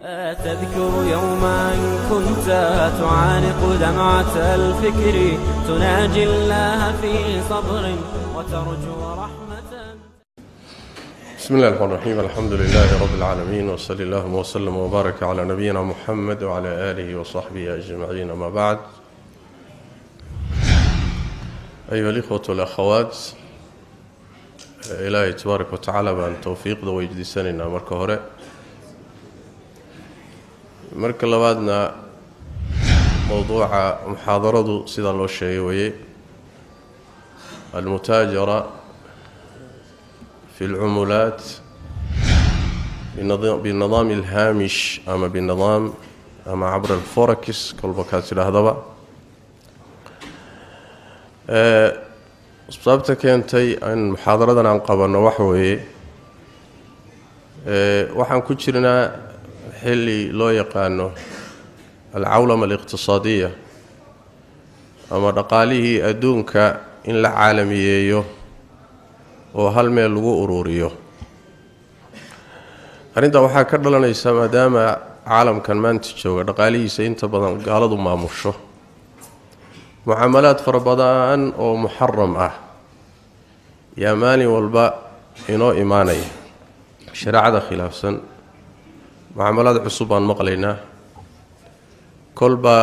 أتذكر يوما كنت تعانق دمعة الفكر، تناجي الله في صبر وترجو رحمة. بسم الله الرحمن الرحيم، الحمد لله رب العالمين، وصلى اللهم وسلم وبارك على نبينا محمد وعلى آله وصحبه أجمعين، أما بعد. أيها الإخوة والأخوات، Ilaahay tabaaraka watacaala baan towfiiqda weydiisanaynaa marka hore. Marka labaadna, mowduuca muxaadaradu sidaa loo sheegay weye: almutaajara fi alcumulaat binidaam alhaamish ama binidaam ama cabra alforex, kolba kaad tidhaahdaba. Sababta keentay in muxaadaradan aan qabanno waxa weeye, waxaan ku jirnaa xilli loo yaqaano alcawlama aliqtisaadiya, ama dhaqaalihii adduunka in la caalamiyeeyo oo hal meel lagu uruuriyo. Arrintaa waxaa ka dhalanaysa, maadaama caalamkan maanta jooga dhaqaalihiisa inta badan gaaladu maamusho, mucaamalaad fara badan oo muxaram ah yaa maalin walba inoo imaanaya, shareecada khilaafsan. Mucaamalaad cusub baan maqlaynaa, kolba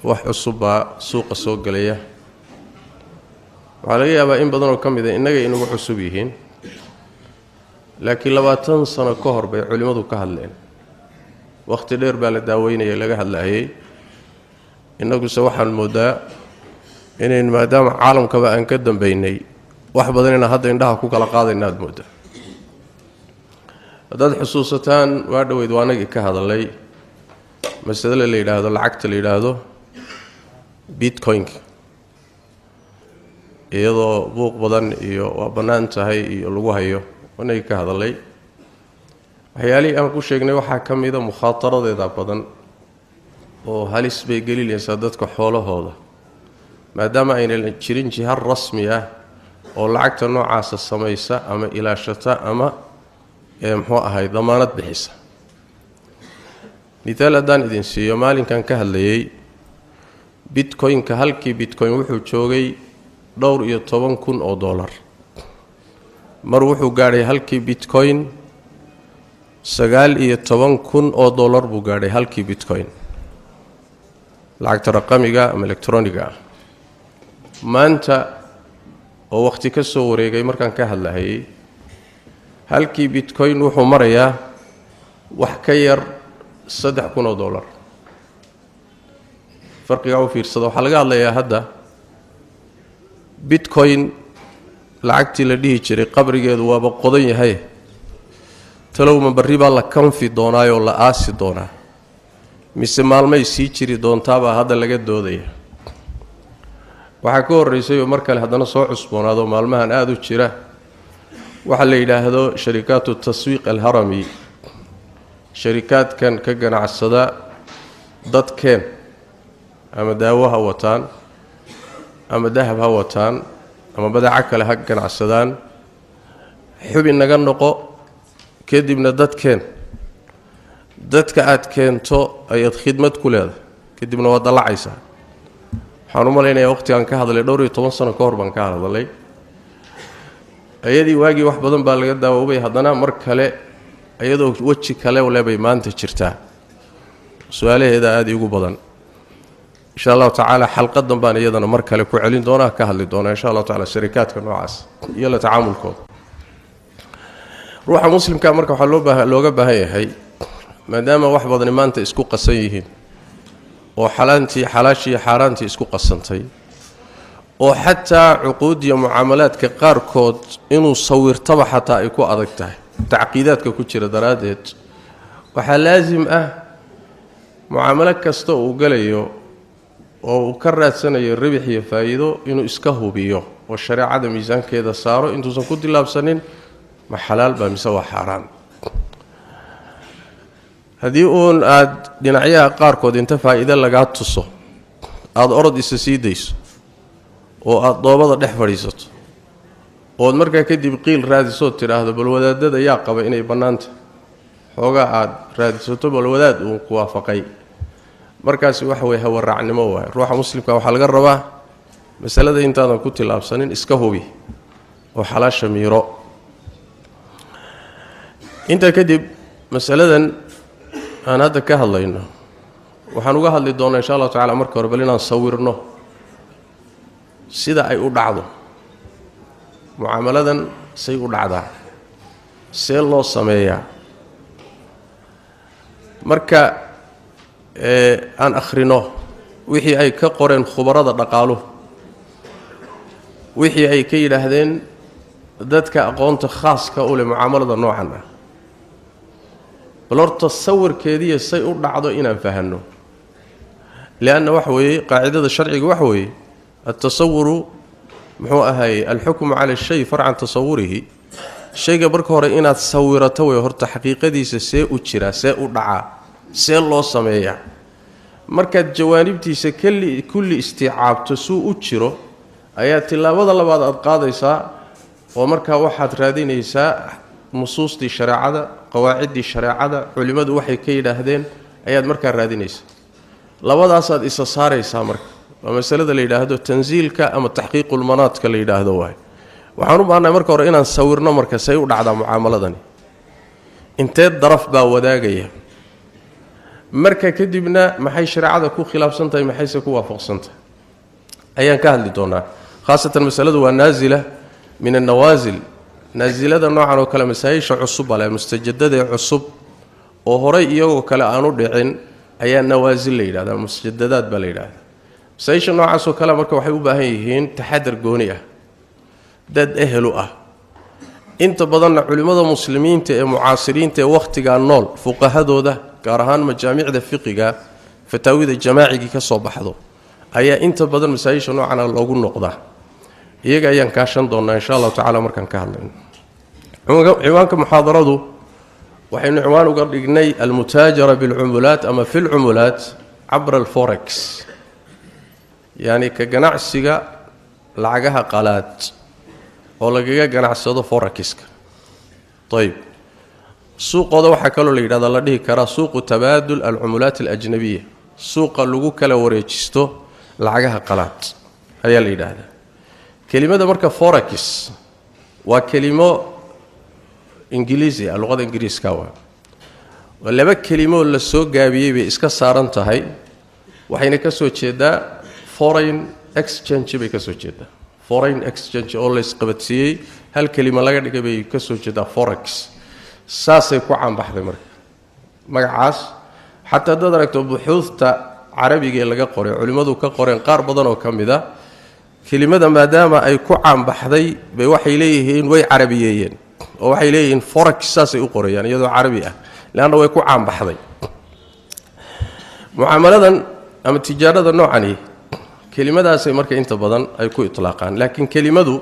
wax cusub baa suuqa soo gelaya. Waxaa laga yaabaa in badanoo ka mid a innaga inagu cusub yihiin, laakiin 20 sano ka hor bay culimmadu ka hadleen. Wakhti dheer baa la daaweynaya, laga hadlaayay. Innaguse waxaan moodaa inayn, maadaama caalamkaba aan ka dambaynay, wax badan inaan hadda indhaha ku kala qaadayna aad mooddaa. Haddaad xusuusataan, waa dhoweyd waa anagii ka hadalay masalada la yidhaahdo, lacagta la yidhaahdo Bitcoin-ka, iyadoo buuq badan iyo waa bannaan tahay iyo lagu hayo. Anagii ka hadalay waxyaalihii aan ku sheegnay waxaa ka mida mukhaataradeeda badan oo halis bay gelinaysaa dadka xoolahooda, maadaama aynan jirin jiha rasmi ah oo lacagta noocaasa samaysa ama ilaashata ama muxuu ahay damaanad bixisa. Mithaal haddaan idin siiyo, maalinkan ka hadlayay Bitcoin-ka, halkii Bitcoin wuxuu joogay dhowr iyo toban kun oo dollar. Mar wuxuu gaadhay halkii Bitcoin 19,000 oo dollar buu gaadhay halkii Bitcoin, lacagta raqamiga ama electroniga ah. Maanta oo wakhti ka soo wareegay markaan ka hadlahayay, halkii Bitcoin wuxuu marayaa wax ka yar 3,000 oo dollar. Farqigaa u fiirsada. Waxaa laga hadlayaa hadda Bitcoin, lacagtii la dhihi jiray qabrigeedu waaba qodan yahay. Talowma barri baa la kanfi doonaayoo la aasi doonaa, mise maalmay sii jiri doontaabaa hadda laga doodaya? Waxaa ka horraysay oo mar kale haddana soo cusboonaado maalmahan aada u jira waxaa la yidhaahdo sharikaatu taswiiq alharami, sharikaadkan ka ganacsada dadkeen, ama daawo ha wataan ama dahab ha wataan ama badeeco kale ha ganacsadaan. Xubin naga noqo, kadibna dadkeen, dadka aad keento ayaad khidmad ku leedahay, kadibna waad dallacaysaa. Waxaan u malaynayaa waqtigaan ka hadlay dhowr iyo toban sano ka hor baan ka hadlay iyadii. Waagii wax badan baa laga daawoobay, haddana mar kale iyadoo weji kale le bay maanta jirtaa. Su-aalaheeda aada iigu badan. Insha Allahu tacaala xalqadan baan iyadana mar kale ku celin doonaa, ka hadli doonaa insha Allahu tacala sharikaadka noocaas iyo la tacaamulkooda. Ruuxa muslimka marka waxaa looga baahan yahay, maadaama wax badani maanta isku qasan yihiin oo xalaantii, xalaashii, xaaraantii isku qasantay, oo xataa cuquud iyo mucaamalaadka qaarkood inuu sawirtaba xataa ay ku adag tahay tacqiidaadka ku jira daraaddeed, waxaa laasim ah mucaamalo kasta uu galayo oo uu ka raadsanayo ribix iyo faa'iido inuu iska hubiyo oo shareecada miisaankeeda saaro intuusan ku dilaabsanin, ma xalaal baa mise waa xaaraan. Haddii uun aada dhinacyaha qaarkood inta faa'iide lagaa tuso aada orod isa sii dayso oo aada doobada dhex fadhiisato, ood markaa kadib qiil raadisood tidhaahdo, bal wadaadada yaa qaba inay bannaanta, Xoogaa aada raadisato bal wadaad uu ku waafaqay. Markaasi waxa weye hawaraacnimo waay. Ruuxa muslimka waxaa laga rabaa masalada intaadan ku tillaabsanin iska hubi oo xalaasha miiro. Intaa kadib, masaladan aan hadda ka hadlayno waxaan uga hadli doonaa, insha Allahu tacala, marka hore bal inaan sawirno sida ay u dhacdo mucaamaladan, say u dhacdaa, see loo sameeyaa. Marka aan akhrino wixii ay ka qoreen khubarada dhaqaaluhu, wixii ay ka yidhaahdeen dadka aqoonta khaaska u leh mucaamalada noocan ah, bal horta sawirkeediiyo say u dhacdo inaan fahanno, lianna waxa weeye qaacidada sharciga waxa weeye altasawuru, muxuu ahaayey, alxukmu cala shay farcan tasawurihi. Shayga marka hore inaad sawirato wey horta xaqiiqadiisa, see u jiraa, see u dhacaa, see loo sameeyaa. Markaad jawaanibtiisa kali kulli istiicaabto suu u jiro, ayaa tillaabada labaad aad qaadaysaa, oo markaa waxaad raadinaysaa nusuustii shareecada, qawaaciddii shareecada, culimmadu waxay ka yidhaahdeen ayaad markaa raadinaysaa. Labadaasaad isa saaraysaa. Marka waa masalada la yidhaahdo tansiilka ama taxqiiqulmanaadka la yidhaahdo waay. Waxaan u baahnay marka hore inaan sawirno marka say u dhacdaa mucaamaladani, intee daraf baa wadaagaya, marka kadibna maxay shareecada ku khilaafsan tahay, maxayse ku waafaqsan tahay ayaan ka hadli doonaa. Khaasatan masaladu waa naasila min annawaasil. Naasilada noocan oo kale masaayisha cusub bale, mustajadadee cusub oo horay iyagoo kale aanu dhicin ayaa nawaasil la yidhahdaa, mustajadadaad baa la yidhahdaa. Masaayisha noocaasoo kale marka waxay u baahan yihiin taxadar gooni ah, dad ehelu ah, inta badanna culimmada muslimiinta ee mucaasiriinta ee wakhtigaa nool, fuqahadooda, gaar ahaan majaamicda fiqiga fataawida jamaacigii ka soo baxdo ayaa inta badan masaayisha noocana loogu noqdaa. Iyaga ayaan kaashan doonaa, insha Allahu tacala, markaan ka hadlayno. Ciwaanka muxaadaradu waxaynu ciwaan uga dhignay almutaajara bilcumulaat ama fi lcumulaat cabra alforex, yacni ka ganacsiga lacagaha qalaad oo lagaga ganacsado forexiska. Ayib, suuqooda waxaa kaloo la yidhahdaa, la dhihi karaa suuqu tabaadul alcumulaat alajnabiya, suuqa lagu kala wareejisto lacagaha qalaad ayaa la yidhaahdaa. Kelimada marka forex waa kelimo ingiliisi ah, luqada ingiriiska waa. Waa laba kelimo la soo gaabiyey bay iska saaran tahay, waxayna ka soo jeedaa foreign exchange bay ka soo jeedaa. Foreign exchange oo la isqabadsiiyey, hal kelima laga dhigay bay ka soo jeedaa forex. Saasay ku caanbaxday marka magacaas. Xataa haddaad aragto buxuudta carabiga ee laga qoray, culimmadu ka qoreen qaar badan oo ka mid a, kelimada maadaama ay ku caanbaxday bay waxay leeyihiin way carabiyeeyeen, oo waxay leeyihiin forex, saasay u qorayaan iyadoo carabi ah, leanna way ku caanbaxday. Mucaamaladan ama tijaarada noocani kelimadaasay marka inta badan ay ku itlaaqaan, laakiin kelimadu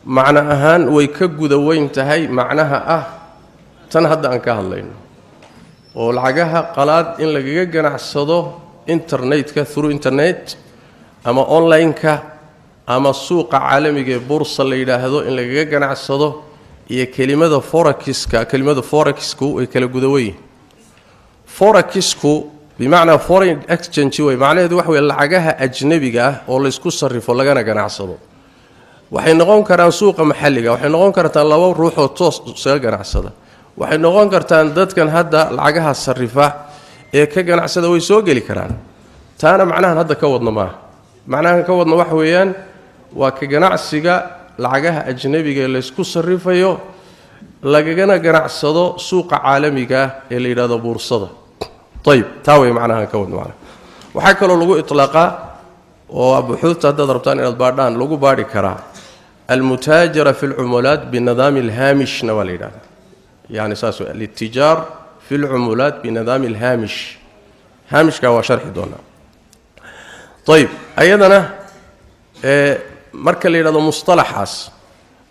macno ahaan way ka guda weyn tahay macnaha ah tan hadda aan ka hadlayno, oo lacagaha qalaad in lagaga ganacsado internetka, through internet ama online-ka ama suuqa caalamiga ee bursa la yidhaahdo in lagaga ganacsado, iyo kelimada forexiska, kelimada forexku way kala guda weyn. Forexku bimacnaa foreign exchange wey. Macnaheedu waxa wey lacagaha ajnabiga ah oo laysku sarrifo lagana ganacsado. Waxay noqon karaan suuqa maxalliga, waxay noqon kartaan laba ruuxoo toos isaga ganacsada, waxay noqon kartaan dadkan hadda lacagaha sarrifa ee ka ganacsada way soo geli karaan. Taana macnahan hadda ka wadno maaha. Macnahan ka wadno waxa weeyaan waa ka ganacsiga lacagaha ajnabiga ee laysku sarrifayo lagagana ganacsado suuqa caalamiga ah ee la yidhahdo buursada. Ayib, taa wey macnahan ka wadno. Macnaha waxaa kaloo lagu itlaaqaa, oo buxuudta haddaad rabtaan inaad baadhaan lagu baadhi karaa, almutaajara fi lcumulaat binidaami alhaamishna waa la yidhahdaa. Yani saas wey, alitijaar fi lcumulaat binidaami alhaamish. Haamishkaa waa sharxi doonaa. Ayib, ayadana marka la yidhahdo musطalaxaas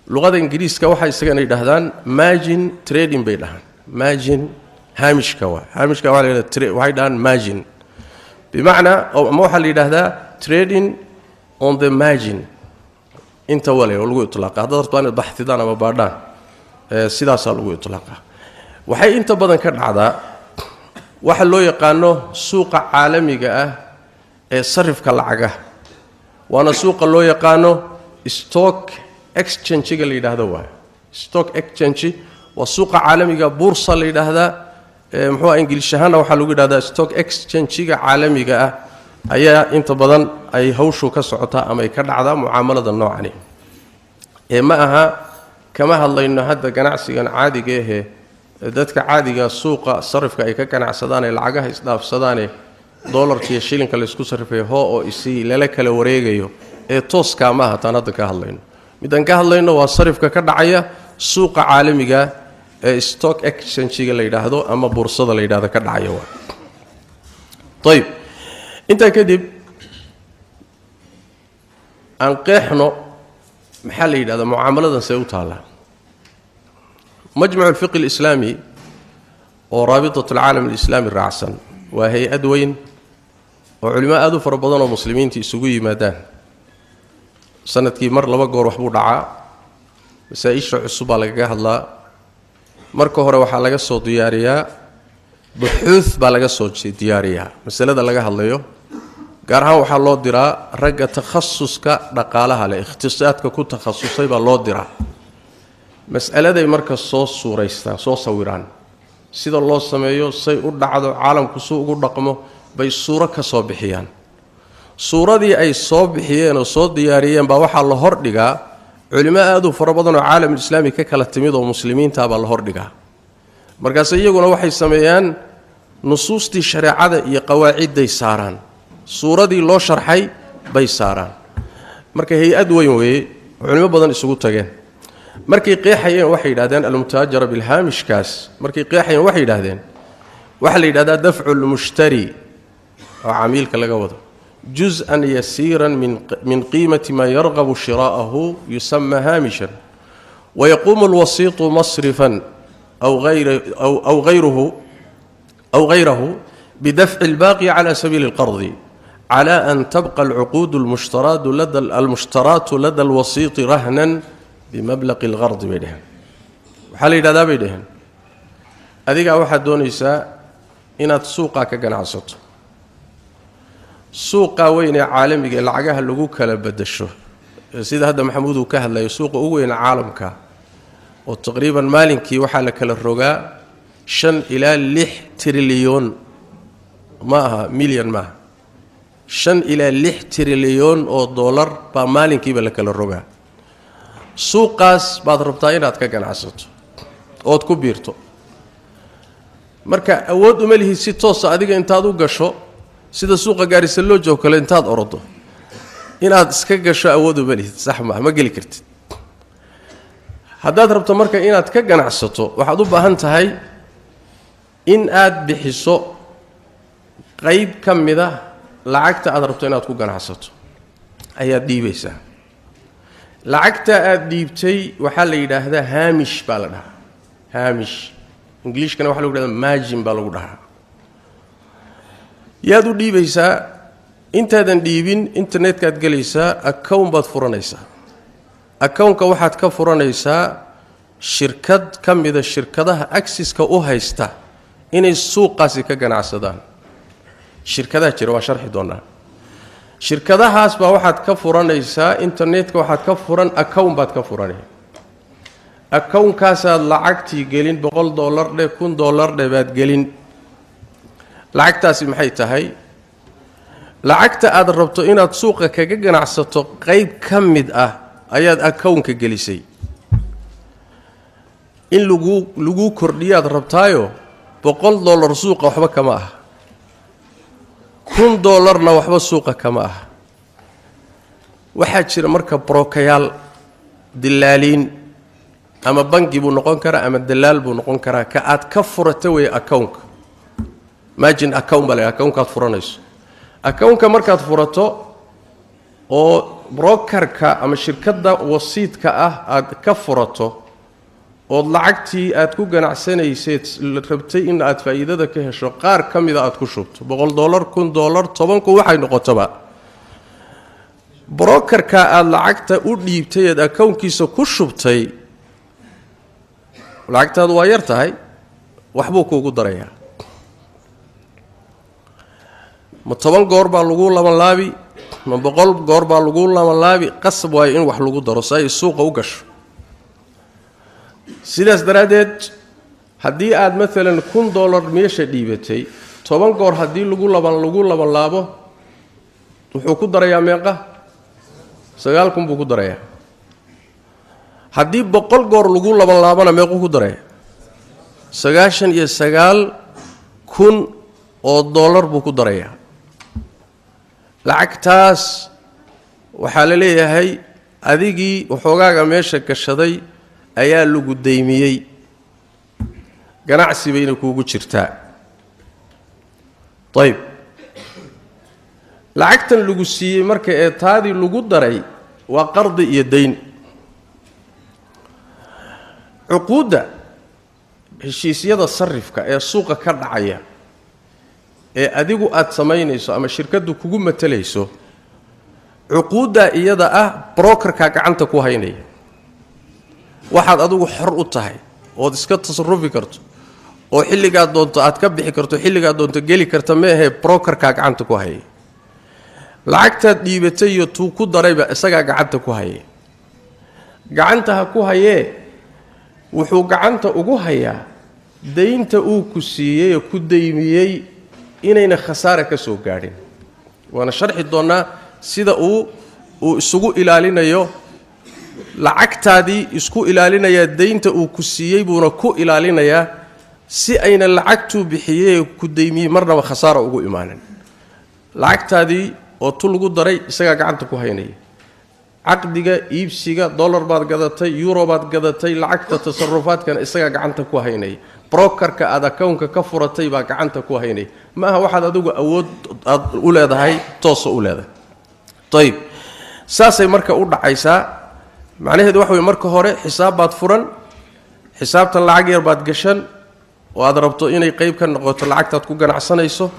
luqada ingiriiska waxay isagana yidhahdaan margin trading bay dhahaan. Margin haamishka waa haamishka waa la yidhahda, waxay dhahaan margin bimacnaa, ama waxaa la yidhaahdaa trading on the margin. Inta wale oo lagu itlaaqa, haddaad rabtaan inaad baxidaan ama baadhaan, sidaasaa lagu itlaaqa. Waxay inta badan ka dhacdaa waxa loo yaqaano suuqa caalamiga ah ee sarifka lacagaha, waana suuqa loo yaqaano stock exchange-ga la yidhaahdo. Waayo, stock exchange waa suuqa caalamiga, buursa la yidhaahdaa, muxuu Ingiliish ahaanna waxaa lagu yidhahdaa stock exchange-ga caalamiga ah ayaa inta badan ay hawshu ka socotaa ama ay ka dhacdaa mucaamalada noocani. Ee ma aha, kama hadlayno hadda ganacsigan caadiga ahee dadka caadiga suuqa sarifka ay ka ganacsadaan ee lacagaha isdhaafsadaane, doolarka iyo shilinka laysku sarrifayo, hoo oo isii lala kala wareegayo ee tooskaa ma aha taan hadda ka hadlayno. Midaan ka hadlayno waa sarifka ka dhacaya suuqa caalamiga ee stock exchange-ga la yidhaahdo ama buursada la yidhahdo ka dhacaya waa. Ayib, intaa kadib aan qeexno maxaa la yidhahdaa mucaamaladan, see u taallaa. Majmacu alfiqhi alislaami oo raabitat alcaalam alislaami raacsan waa hay-ad weyn oo culimo aada u fara badan oo muslimiinta isugu yimaadaan. Sanadkii mar laba goor waxbuu dhacaa, masaa-isha cusub baa lagaga hadlaa. Marka hore waxaa laga soo diyaariyaa buxuud baa laga soo diyaariyaa masalada laga hadlayo. Gaar ahaan waxaa loo diraa ragga takhasuska dhaqaalaha leh, ikhtisaadka ku takhasusay baa loo diraa. Mas'aladay marka soo suuraystaan, soo sawiraan sida loo sameeyo, say u dhacdo, caalamku suu ugu dhaqmo bay suuro ka soo bixiyaan. Suuradii ay soo bixiyeen oo soo diyaariyeen baa waxaa la hordhigaa culimo aad u fara badan oo caalamulislaami ka kala timid oo muslimiintaabaa la hordhigaa. Markaase iyaguna waxay sameeyaan nusuustii shareecada iyo qawaacidday saaraan, suuradii loo sharxay bay saaraan. Marka hay-ad weyn weeye, culimo badan isugu tageen. Markay qeexayeen waxay yidhahdeen almutaajara bilhaamishkaas, markay qeexayeen waxay yidhahdeen waxaa la yidhahdaa dafcu lmushtari oo camiilka laga wado juz-an yasiiran min qiimati maa yarqabu shiraa'ahu yusama haamishan, wayaquumu alwasiitu masrifan aw hayrahu bidafci albaaqi cala sabiili alqardi cala an tabqa alcuquud almushtaraatu lada alwasiiti rahnan bimablaqi alqardi bay dheheen. Waxaa la yidhahdaa bay dheheen, adigaa waxaad doonaysaa inaad suuqaa ka ganacsato, suuqaa weyn ee caalamiga ee lacagaha lagu kala bedasho, sida hadda Maxamuud uu ka hadlayo, suuqa ugu weyn caalamka oo taqriiban maalinkii waxaa la kala rogaa 5 ilaa 6 trilyon, ma aha milyan, maaha, 5 ilaa 6 trilyon oo dollar baa maalinkiiba la kala rogaa. Suuqaas baad rabtaa inaad ka ganacsato ood ku biirto. Marka awood uma lihid si toosa adiga intaad u gasho, sida suuqa Gaarisa loo joog kale intaad orodo inaad iska gasho, awood uma lihid, sax maaha, ma geli kartid. Haddaad rabto marka inaad ka ganacsato, waxaad u baahan tahay in aad bixiso qayb ka mida lacagta aad rabto inaad ku ganacsato ayaad dhiibaysaa. Lacagta aad dhiibtay waxaa la yidhaahdaa haamish baa la dhahaa, haamish Ingiliishkana waxa lagu yidhahdaa margin baa lagu dhahaa. Yaad u dhiibaysaa? Intaadan dhiibin internetkaad gelaysaa, account baad furanaysaa. Accountka waxaad ka furanaysaa shirkad ka mida shirkadaha accesska u haysta inay suuqaasi ka ganacsadaan. Shirkadaha jira waa sharxi doonaa. Shirkadahaas baa waxaad ka furanaysaa internetka, waxaad ka furan account baad ka furanay. Accountkaasaad lacagtii gelin, $100 dheh, $1000 dheh baad gelin. Lacagtaasi maxay tahay? Lacagta aad rabto inaad suuqa kaga ganacsato qayb ka mid ah ayaad accountka gelisay. In laguu kordhiyaad rabtaayo, $100 suuqa waxba kama aha, $1000na waxba suuqa kama aha. Waxaa jira marka brokeryaal, dilaaliin, ama bangi buu noqon karaa ama dalaal buu noqon karaa. Ka aad ka furata weeye accountka, margin account baa la accountkaad furanayso. Accountka markaad furato oo brokerka ama shirkadda wasiidka ah aad ka furato ood lacagtii aad ku ganacsanayseed rabtay in aad faa'iidada ka hesho qaar ka mida aad ku shubto, $100, $1000, 10,000, waxay noqotoba, brokerka aad lacagta u dhiibtay eed accountkiisa ku shubtay, lacagtaadu waa yar tahay. Waxbuu kuugu darayaa. Ma 10 goor baa lagu labanlaabi, ma 100 goor baa lagu labanlaabi, qasab waayo in wax lagu daro si ay suuqa u gasho. Sidaas daraaddeed haddii aad maalan $1000 meesha dhiibatay, 10 goor haddii lagu labanlaabo wuxuu ku darayaa meeqa? 9,000 buu ku darayaa. Haddii 100 goor lagu labanlaabana meequu ku darayaa? 99,000 oo dollar buu ku darayaa. Lacagtaas waxaa la leeyahay adigii waxoogaaga meesha gashaday ayaa lagu daymiyey, ganacsi bayna kuugu jirtaa. Ayib, lacagtan lagu siiyey marka ee taadii lagu daray waa qardi iyo dayn. Cuquudda heshiisyada sarifka ee suuqa ka dhacaya ee adigu aad samaynayso ama shirkaddu kugu matalayso, cuquudda iyada ah brokerka gacanta ku haynaya. Waxaad adigu xor u tahay ood iska tasarufi karto oo xilligaad doonto aad ka bixi karto, xilligaad doonto geli karta ma ahee, brokerka gacanta ku hayay. Lacagtaad dhiibatay iyo tuu ku darayba isagaa gacanta ku hayay. Gacanta ha ku hayee, wuxuu gacanta ugu hayaa daynta uu ku siiyey oo ku daymiyey inayna khasaare ka soo gaadhin. Waana sharxi doonnaa sida uu isugu ilaalinayo lacagtaadii, isku ilaalinayaa daynta uu ku siiyey buuna ku ilaalinayaa si ayna lacagtuu bixiyey ee ku daymiyey marnaba khasaara ugu imaanin. Lacagtaadii oo tu lagu daray isagaa gacanta ku haynaya. Caqdiga iibsiga dollar baad gadatay, euro baad gadatay, lacagta tasarufaadkana isagaa gacanta ku haynaya. Brokerka aad accountka ka furatay baa gacanta ku haynaya. Ma aha waxaad adigu awood aad u leedahay, toosa u leedahay. Ayib, saasay marka u dhacaysaa. Macnaheedu waxa weye, marka hore xisaab baad furan, xisaabtan lacag yar baad gashan oo aad rabto inay qayb ka noqoto lacagtaad ku ganacsanayso.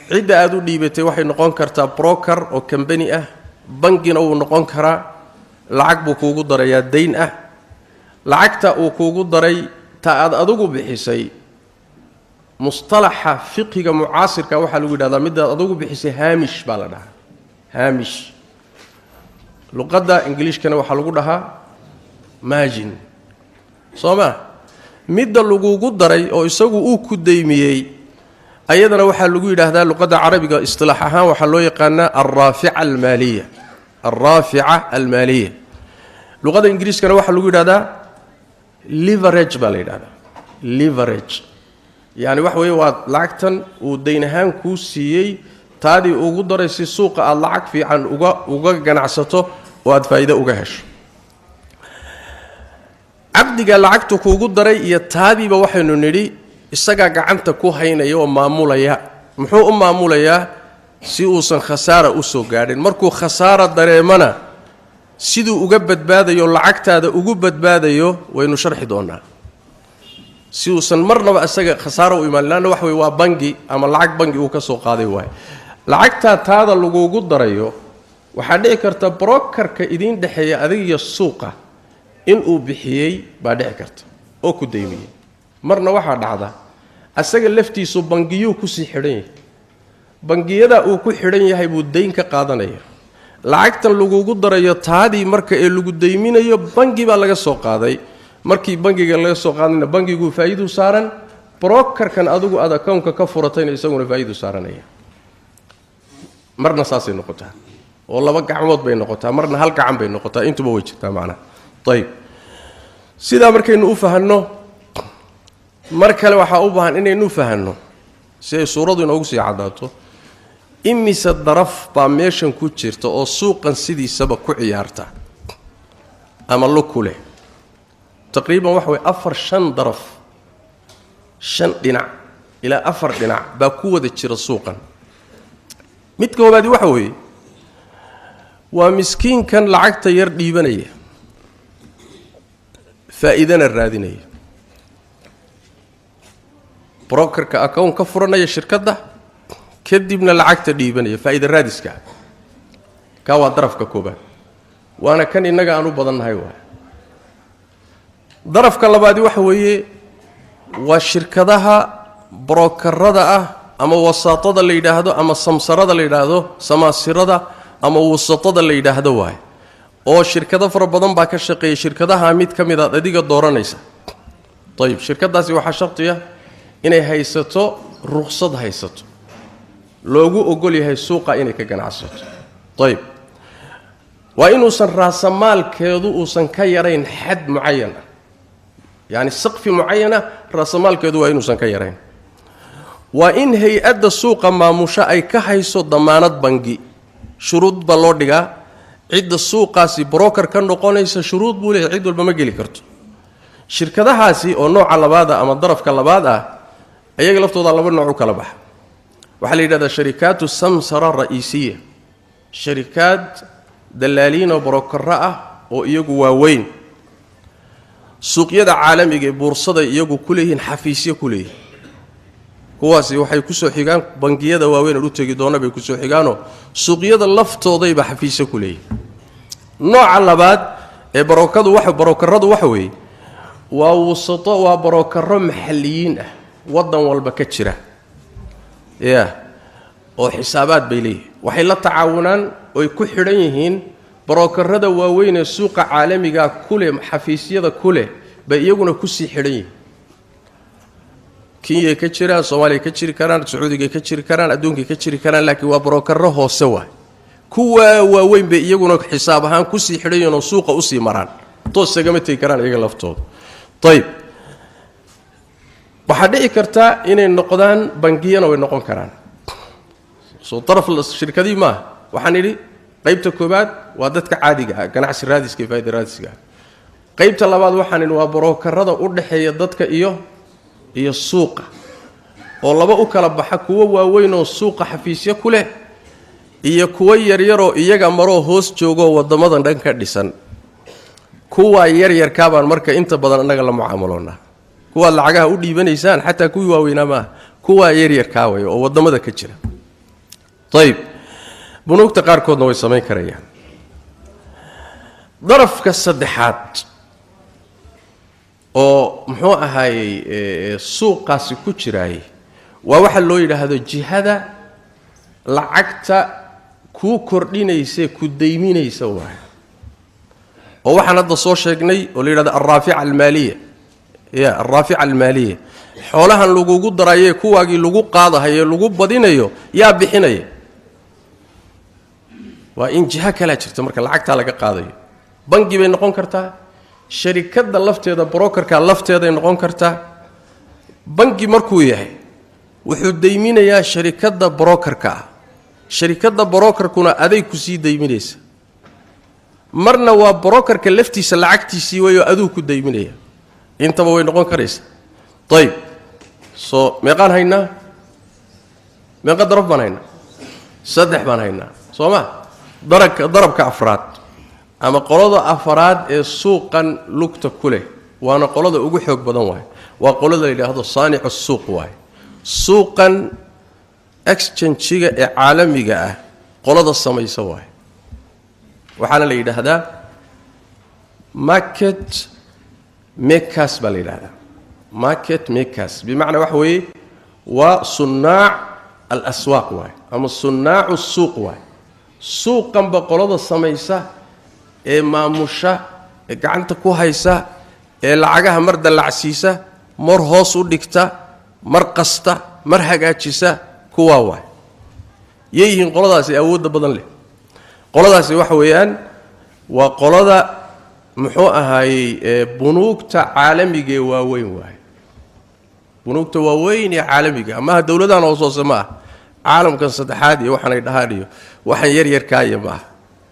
Cidda aad u dhiibatay waxay noqon kartaa broker oo company ah, bangina wuu noqon karaa. Lacag buu kuugu darayaa dayn ah. Lacagta uu kuugu daray ta aad adigu bixisay, mustalaxa fiqiga mucaasirka waxaa lagu yidhahdaa midaad adigu bixisay haamish baa la dhahaa. Haamish luqadda ingiliishkana waxaa lagu dhahaa margin, soo maa? Midda lagugu daray oo isagu uu ku daymiyey ayadana waxaa lagu yidhaahdaa luqadda carabiga istilaax ahaan waxaa loo yaqaanaa alraafica almaaliya. Alraafica almaaliya luqadda ingiriiskana waxaa lagu yidhahdaa leverage baa la yidhahdaa. Leverage yacni waxa weeye waa lacagtan uu dayn ahaan kuu siiyey taadii ugu daray si suuqa aada lacag fiican uga ganacsato oo aad faa'iido uga hesho. Caqdiga lacagtu kuugu daray iyo taadiiba waxaynu nidhi isagaa gacanta ku haynaya oo maamulaya. Muxuu u maamulayaa? Si uusan khasaara u soo gaadhin. Markuu khasaara dareemana siduu uga badbaadayo, lacagtaada ugu badbaadayo waynu sharxi doonaa, si uusan marnaba isaga khasaara u imaan. Laanna waxa weye waa bangi ama lacag bangi uu ka soo qaaday waaye. Lacagtaa taada lagugu darayo waxaa dhici karta brokerka idiin dhexeeya adiga iyo suuqa inuu bixiyey baa dhici karta oo ku daymiyey. Marna waxaa dhacda asaga laftiisu bangiyuu kusii xidhan yahay, bangiyada uu ku xidhan yahay buu dayn ka qaadanaya. Lacagtan lagugu darayo taadii marka ee lagu dayminayo bangi baa laga soo qaaday. Markii bangiga laga soo qaadayna bangiguu faa'iiduu saaran, brokerkan adigu aad accountka ka furatayna isaguna faa'iiduu saaranaya. Marna saasay noqotaa oo laba gacmood bay noqotaa, marna hal gacan bay noqotaa, intuba way jirtaa macnaha. Ayib, sidaa markaynu u fahanno, mar kale waxaa u baahan inaynu fahanno si ay suuradu inoogu sii caddaato imise daraf baa meeshan ku jirta oo suuqan sidiisaba ku ciyaarta ama lug ku leh. Taqriiban waxa weye 4-5 daraf, 5 dhinac ilaa 4 dhinac baa ku wada jira suuqan. Mid koobaadi waxa weeye waa miskiinkan lacagta yar dhiibanaya, faa'iidana raadinaya, brokerka account ka furanaya shirkadda, kadibna lacagta dhiibanaya, faa'iida raadiska. Kaa waa darafka koobaad, waana kan innaga aan u badannahay waay. Darafka labaadi waxa weeye Waa shirkadaha brokerada ah ama wasaatada la yidhaahdo ama samsarada la yidhaahdo, samaasirada ama wasatada la yidhaahdo waay, oo shirkado fara badan baa ka shaqeeya. Shirkadaha mid ka mid aad adiga dooranaysa. Ayib, shirkadaasi waxaa shartiya inay haysato ruqsad, haysato loogu ogol yahay suuqa inay ka ganacsato. Ayib, waa inuusan raasamaalkeedu uusan ka yarayn xad mucayan ah, yacni saqfi mucayana raasamaalkeedu waa inuusan ka yarayn. Waa in hay-adda suuqa maamusho ay ka hayso damaanad bangi. Shuruud baa loo dhigaa cidda suuqaasi broker ka noqonaysa, shuruud buu leeyahay, cid walba ma geli karto. Shirkadahaasi oo nooca labaad ah ama darafka labaad ah, ayaga laftooda laba nooc u kala baxa. Waxaa la yidhahdaa sharikaatu samsara ra'iisiya, sharikaad dalaaliin oo brokero ah oo iyagu waaweyn, suuqyada caalamiga ee buursaday iyagu ku leeyihiin xafiisyo ku leeyihiin. Kuwaasi waxay kusoo xigaan bangiyada waaweyn oo u tegi doona bay kusoo xigaanoo suuqyada laftoodayba xafiisyo ku leeyihiin. Nooca labaad ee barokadu waxa barokaradu waxa weeye waa wasato, waa barokaro maxalliyiin ah, waddan walba ka jira ya, oo xisaabaad bay leeyihin. Waxay la tacaawunaan oy ku xidhan yihiin barokarada waaweyn ee suuqa caalamiga ku leh, xafiisyada ku leh bay iyaguna kusii xidhan yihiin. Kenyay ka jiraan, Soomaaliya ka jiri karaan, Sacuudigay ka jiri karaan, adduunkay ka jiri karaan, laakiin waa barokaro hoose waay. Kuwa waaweyn bay iyaguna xisaab ahaan kusii xidhan yihiin oo suuqa usii maraan, toos sagama tegi karaan iyaga laftooda. Ayib, waxaa dhici karta inay noqdaan bangiyana way noqon karaan. Soo daraf shirkadii maaha. Waxaan idhi qaybta koobaad waa dadka caadiga ah, ganacsi raadiska iyo faa'ida raadiska ah. Qaybta labaad waxaan idhi waa barokarada u dhexeeya dadka iyo suuqa, oo laba u kala baxa: kuwo waaweyn oo suuqa xafiisyo ku leh iyo kuwo yaryaroo iyaga maroo hoos joogoo waddamadan dhan ka dhisan. Kuwaa yaryarkaabaan marka inta badan annaga la mucaamaloonaa, kuwaad lacagaha u dhiibanaysaan, xataa kuwii waaweynaa maaha, kuwaa yaryarkaa way oo waddamada ka jira. Ayib, bunuugta qaarkoodna way samayn karayaan. Darafka saddexaad oo muxuu ahaayey suuqaasi ku jiraayey waa waxa loo yidhaahdo jihada lacagta kuu kordhinaysae ku dayminaysa waay, oo waxaan hadda soo sheegnay oo la yidhahdo alraafica almaaliya ya, alraafica almaaliya, xoolahan lagugu darayee kuwaagii lagu qaadahaye lagu badinayo yaa bixinaya. Waa in jiho kalaa jirta marka lacagtaa laga qaadayo. Bangi bay noqon kartaa, sharikadda lafteeda brokerka lafteeday noqon kartaa. Bangi markuu yahay wuxuu dayminayaa sharikadda brokerka ah, sharikadda brokerkuna aday ku sii dayminaysa. Marna waa brokerka laftiisa lacagtiisii wayoo aduu ku dayminaya. Intaba way noqon karaysa. Ayib, soo meeqaan haynaa? Meeqa daraf baan haynaa? Saddex baan haynaa, soo ma? Darabka afraad ama qolada afraad ee suuqan lugta ku leh, waana qolada ugu xoog badan waay, waa qolada la yidhaahdo saanicu suuq waay. Suuqan exchange-ga ee caalamiga ah qolada samaysa waay. Waxaana la yidhaahdaa market makers baa la yidhahdaa. Market makers bimacnaa waxa weeye waa sunnaac al aswaaq waay ama sunnaacu suuq waay. Suuqanba qolada samaysa ee maamusha ee gacanta ku haysa ee lacagaha mar dallacsiisa, mar hoos u dhigta, mar qasta, mar hagaajisa, kuwaa waay. Yay yihiin qoladaasi awoodda badan leh? Qoladaasi waxa weeyaan waa qolada muxuu ahaayey bunuugta caalamiga ee waaweyn waaye. Bunuugta waaweyn ee caalamiga amaha, dowladahan hoos hoose ma ah, caalamkan saddexaad iyo waxaanay dhahaan iyo waxaan yaryarkaa iyo ma ah.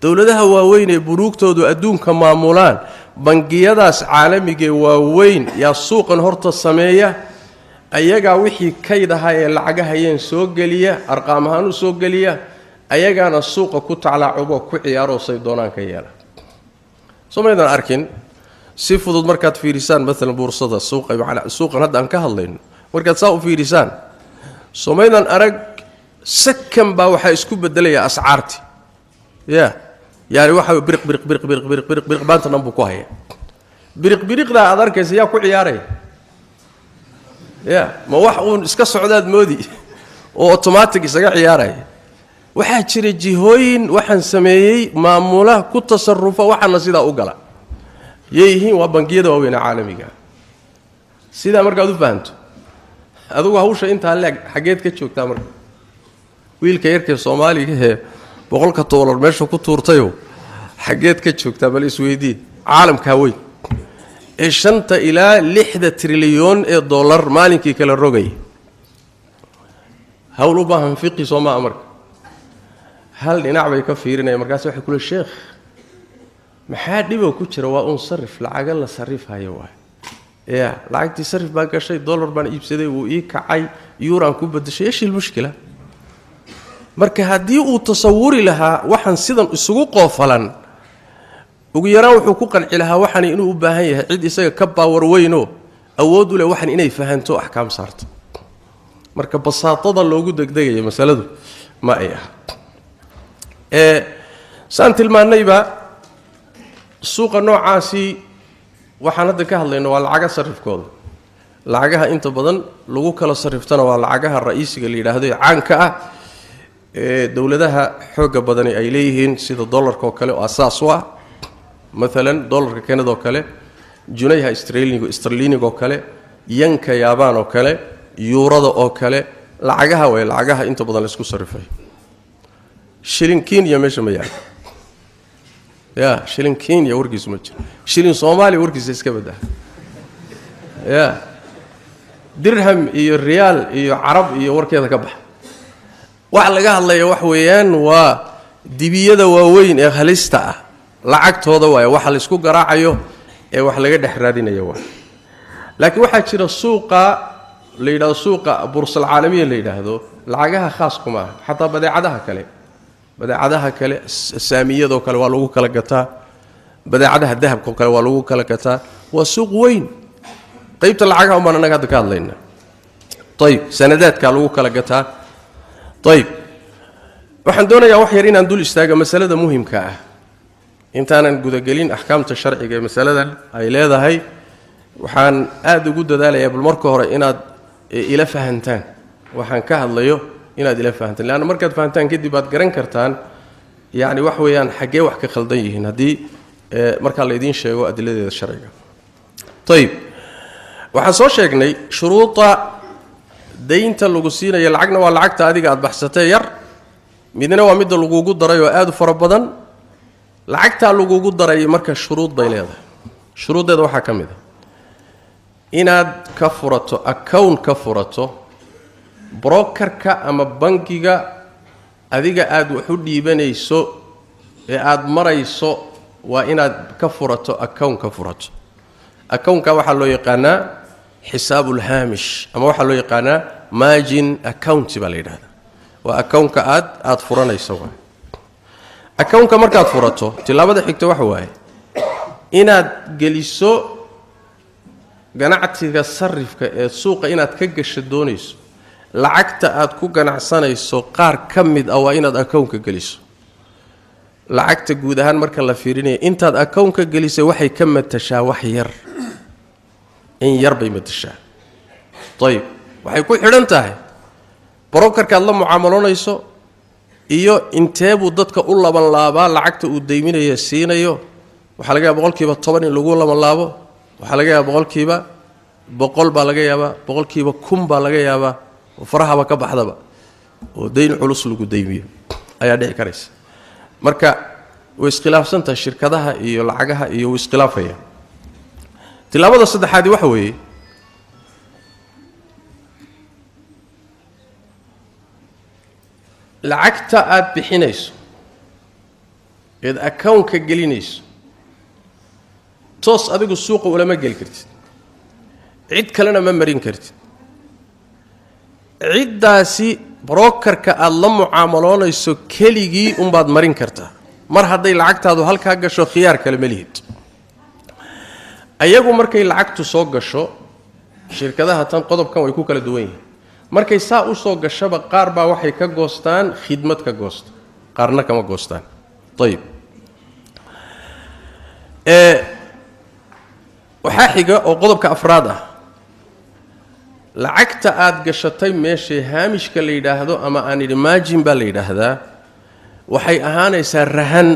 Dowladaha waaweyn ee bunuugtoodu adduunka maamulaan, bangiyadaas caalamigaee waaweyn yaa suuqan horta sameeya. Ayagaa wixii kayd ahaa ee lacagahayeen soo geliya, arqaam ahaan u soo geliya, ayagaana suuqa ku taclaacuboo ku ciyaaroo say doonaan ka yeela. Soo maydaan arkin si fudud markaad fiirisaan maalan buursada suuqa, suuqan hadda aan ka hadlayno, markaad saa u fiirisaan, soo maydaan arag sakan baa waxaa isku bedelaya ascaarti ya? Yani waxa biriq biriq biriq biriq biriq biriq biriq baanta dhan buu ku haya. Biriq biriqdaa aad arkaysa yaa ku ciyaaraya? Ya ma wax uun iska socdaad moodi oo automatic isaga ciyaaraya. Waxaa jira jihooyin waxaan sameeyey maamulaha ku tasarufa, waxaana sidaa u gala yay yihiin waa bangiyada waaweyn ee caalamiga. Sidaa markaad u fahanto, adigu hawsha intaa leeg xaggeed ka joogtaa? Marka wiilka yarkee Soomaaliga ee $100ka meesha ku tuurtayo, xaggeed ka joogtaa? Bal isweydii. Caalamkaa weyn ee 5ta ilaa 6da trilyan ee dollar maalinkii kala rogaya, hawl u baahan fiqi soo maa? Marka hal dhinac bay ka fiirinaya. Markaas waxay kule: "Sheekh, maxaa dhibo ku jira? Waa un sarif, lacaga la sarifhayo waay. Ya lacagtii sarif baa gashay, dollar baan iibsaday, wuu ii kacay, yuuraan ku bedashay, esh ilmushkila?" Marka haddii uu tasawuri lahaa waxaan sidan isugu qoofalan, ugu yaraan wuxuu ku qanci lahaa waxani inuu u baahan yahay cid isaga ka power weynoo awood u leh waxan inay fahanto, axkaam saarto. Marka basaatada loogu degdegaya masaladu ma ay aha. Ee saan tilmaannayba, suuqa noocaasi waxaan hadda ka hadlayno waa lacaga sarifkooda. Lacagaha inta badan lagu kala sariftana waa lacagaha ra'iisiga la yidhaahdo ee caanka ah ee dowladaha xoogga badani ay leeyihiin, sida dollarka oo kale oo asaas u ah, maalan dollarka Kanada oo kale, junayha sterlinig oo kale, yanka Yaabaan oo kale, yuurada oo kale. Lacagaha way lacagaha inta badan laisku sarifay. Shilin Kenya meesha ma yaalo. Ya shilin Kenya warkiisu ma jiro, shilin Soomaaliya warkiisa iska baddaha. Ya dirham iyo riyaal iyo Carab iyo warkeeda ka baxa. Waxa laga hadlaya wax weeyaan waa dibiyada waaweyn ee halista ah lacagtooda waaye waxa laysku garaacayo ee wax laga dhex raadinayo waay. Laakiin waxaa jira suuqa la yidhahdo suuqa bursal caalamiya la yidhaahdo. Lacagaha khaas kuma aha, xataa badeecadaha kale, saamiyadoo kale waa lagu kala gataa, badeecadaha dahabkao kale waa lagu kala gataa. Waa suuq weyn. Qaybta lacagaha umbaan annaga hadda ka hadlayna. Ayib, sanadaadkaa lagu kala gataa. Ayib, waxaan doonayaa wax yar inaan dul istaago masalada muhimka ah intaanan gudagelin axkaamta sharciga ee masaladan ay leedahay. Waxaan aada ugu dadaalayaa bal marka hore inaad ila fahantaan waxaan ka hadlayo, inaad ila fahantaan, leanna markaad fahantaan kadib aad garan kartaan yacni wax weeyaan xaggee wax ka khaldan yihiin haddii markaa la idiin sheego adiladeeda sharciga. Ayib, waxaan soo sheegnay shuruuda daynta lagu siinayo. Lacagna waa lacagta adiga aad baxsatee yar, midna waa midda lagugu daray oo aada u fara badan. Lacagtaa lagugu daray marka shuruud bay leedahay. Shuruuddeeda waxaa ka mid a inaad ka furato account, ka furato brokerka ama bangiga adiga aada wax u dhiibanayso ee aada marayso. Waa inaad ka furato account, ka furato accountka waxaa loo yaqaanaa xisaabulhaamish ama waxaa loo yaqaanaa margin account baa la yidhahdaa. Waa accountka aada furanayso. Waay accountka markaad furato, tilaabada xigta waxa waaye inaad geliso ganacsiga sarifka ee suuqa inaad ka gasho doonayso. Lacagta aad ku ganacsanayso qaar ka mid ah waa inaad accountka geliso. Lacagta guud ahaan marka la fiirinaya, intaad accountka gelisay waxay ka matashaa wax yar, in yar bay matashaa. Ayib, waxay ku xidhan tahay brokerkaad la mucaamaloonayso iyo inteebuu dadka u laban laabaa lacagta uu deyminayo siinayo. Waxaa laga yaaba 10% in lagu laban laabo, waxaa laga yaaba 100% baa laga yaabaa, 1000% baa laga yaabaa, oo farahaba ka baxdaba oo dayn culus lagu deymiyo ayaa dhici karaysa. Marka way iskhilaafsan tahay shirkadaha iyo lacagaha iyo way iskhilaafaya. Tilaabada saddexaadi waxa weeye lacagta aada bixinayso eed accountka gelinayso toos adigu suuqa ulama geli kartid, cid kalena ma marin kartid. Ciddaasi brokerka aada la mucaamaloonayso keligii unbaad marin kartaa. Mar hadday lacagtaadu halkaa gasho, khiyaar kale ma lihid. Ayagu markay lacagtu soo gasho, shirkadaha tan qodobkan way ku kala duwan yihiin. Markay saa u soo gashaba, qaar baa waxay ka goostaan khidmad ka goosta, qaarna kama goostaan. Ayib, waxaa xiga oo qodobka afraad ah. Lacagta aad gashatay meeshay haamishka la yidhaahdo ama aan idhi maajin baa la yidhaahdaa, waxay ahaanaysaa rahan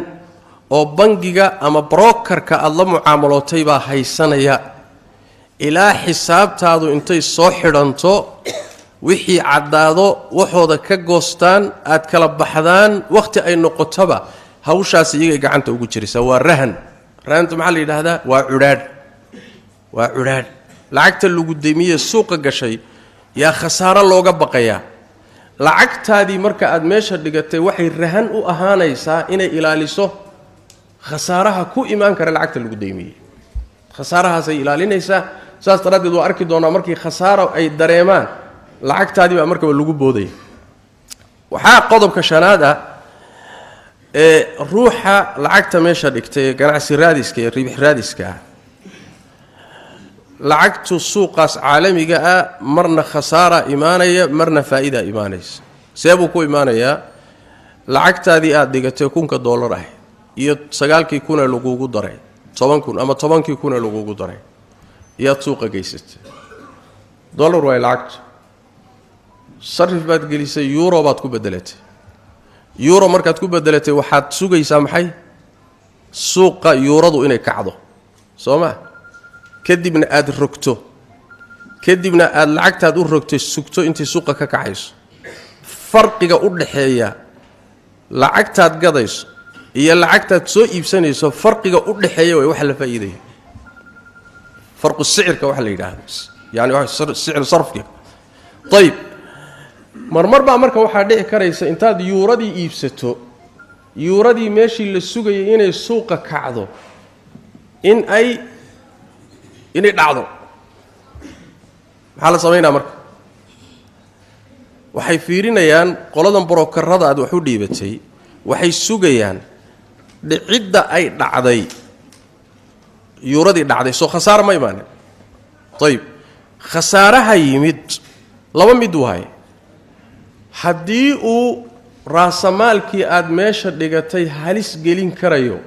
oo bangiga ama brokerka aada la mucaamalootay baa haysanaya ilaa xisaabtaadu intay soo xidhanto, wixii caddaado, waxooda ka goostaan, aad kala baxdaan, wakhti ay noqotoba hawshaas iyagay gacanta ugu jiraysaa. Waa rahan. Rahanta maxaa la yidhaahdaa? Waa cudhaadh, waa cudhaadh. Lacagta lagu demiye suuqa gashay yaa khasaaro looga baqayaa. Lacagtaadii marka aad meesha dhigatay waxay rahan u ahaanaysaa inay ilaaliso khasaaraha ku imaan kara lacagta lagu deymiyey. Khasaarahaasay ilaalinaysaa. Saas daraaddeed waa arki doonaa, markii khasaaro ay dareemaan lacagtaadii baa markaba lagu boodaya. Waxaa qodobka shanaad ah ee ruuxa lacagta meesha dhigtay ee ganacsi raadiska ee riibix raadiska ah, lacagtu suuqaas caalamiga ah marna khasaara imaanaya, marna faa'iida imaanaysa. See buu ku imaanayaa? Lacagtaadii aada dhigatay 1000-ka dollar ah iyo 9000-ee lagugu daray, 10,000 ama 10,000-ee lagugu daray iyaad suuqa geysatay. Dollar waay lacagtu, sarif baad gelisay, euro baad ku bedelatay. Euro markaad ku bedelatay, waxaad sugaysaa maxay? Suuqa yuuradu inay kacdo, soo ma? Kadibna aada rogto, kadibna aada lacagtaad u rogtay sugto intay suuqa ka kacayso. Farqiga u dhaxeeya lacagtaad gadayso iyo lacagtaad soo iibsanayso, farqiga u dhaxeeya way waxa la faa'iidaya, farqu sicirka waxa la yidhaahdo, yani sicir sarfiga. Ayib, marmar baa marka waxaa dhici karaysa intaad yuuradii iibsato, yuuradii meeshii la sugayay inay suuqa kacdo in ay inay dhacdo. Maxaa la samaynaa marka? Waxay fiirinayaan qoladan brokerada aad wax u dhiibatay, waxay sugayaan dhicidda ay dhacday yuuradii dhacday. Soo khasaara ma imaanin? Ayib, khasaaraha yimid laba mid waaye. Haddii uu raasamaalkii aada meesha dhigatay halis gelin karayo,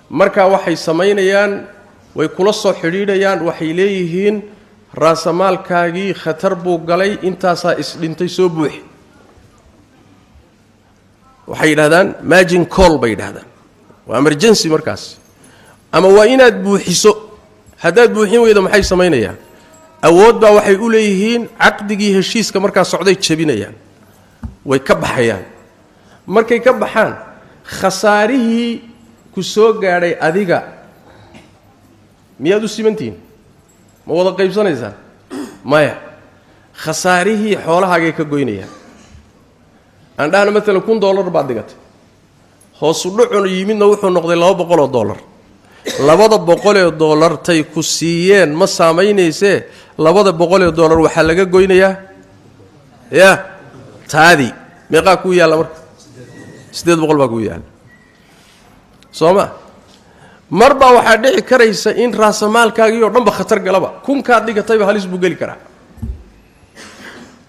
markaa waxay samaynayaan, way kula soo xidhiidhayaan, waxay leeyihiin: "Raasamaalkaagii khatar buu galay, intaasaa isdhintay, soo buuxi." Waxay yidhahdaan margin call bay yidhahdaan. Waa emergency markaas, ama waa inaad buuxiso. Haddaad buuxin weydo, maxay samaynayaan? Awood baa waxay u leeyihiin caqdigii heshiiska markaa socday jebinayaan, way ka baxayaan. Markay ka baxaan, khasaarihii ku soo gaadhay adiga miyaad u simantihiin? Ma wada qaybsanaysaan? Maya, khasaarihii xoolahaagay ka goynayaan. Aan dhahna maalan $1000 baad dhigatay, hoosu dhucun yimidna wuxuu noqday $200. $200 tay ku siiyeen ma saamaynaysee, $200 waxaa laga goynayaa ya taadii. Meeqaa kuu yaalla marka? 800 baa kuu yaalla, soo ma? Mar baa waxaa dhici karaysa in raasamaalkaagii oo dhanba khatar galaba, kunkaad dhigatayba halis buu geli karaa.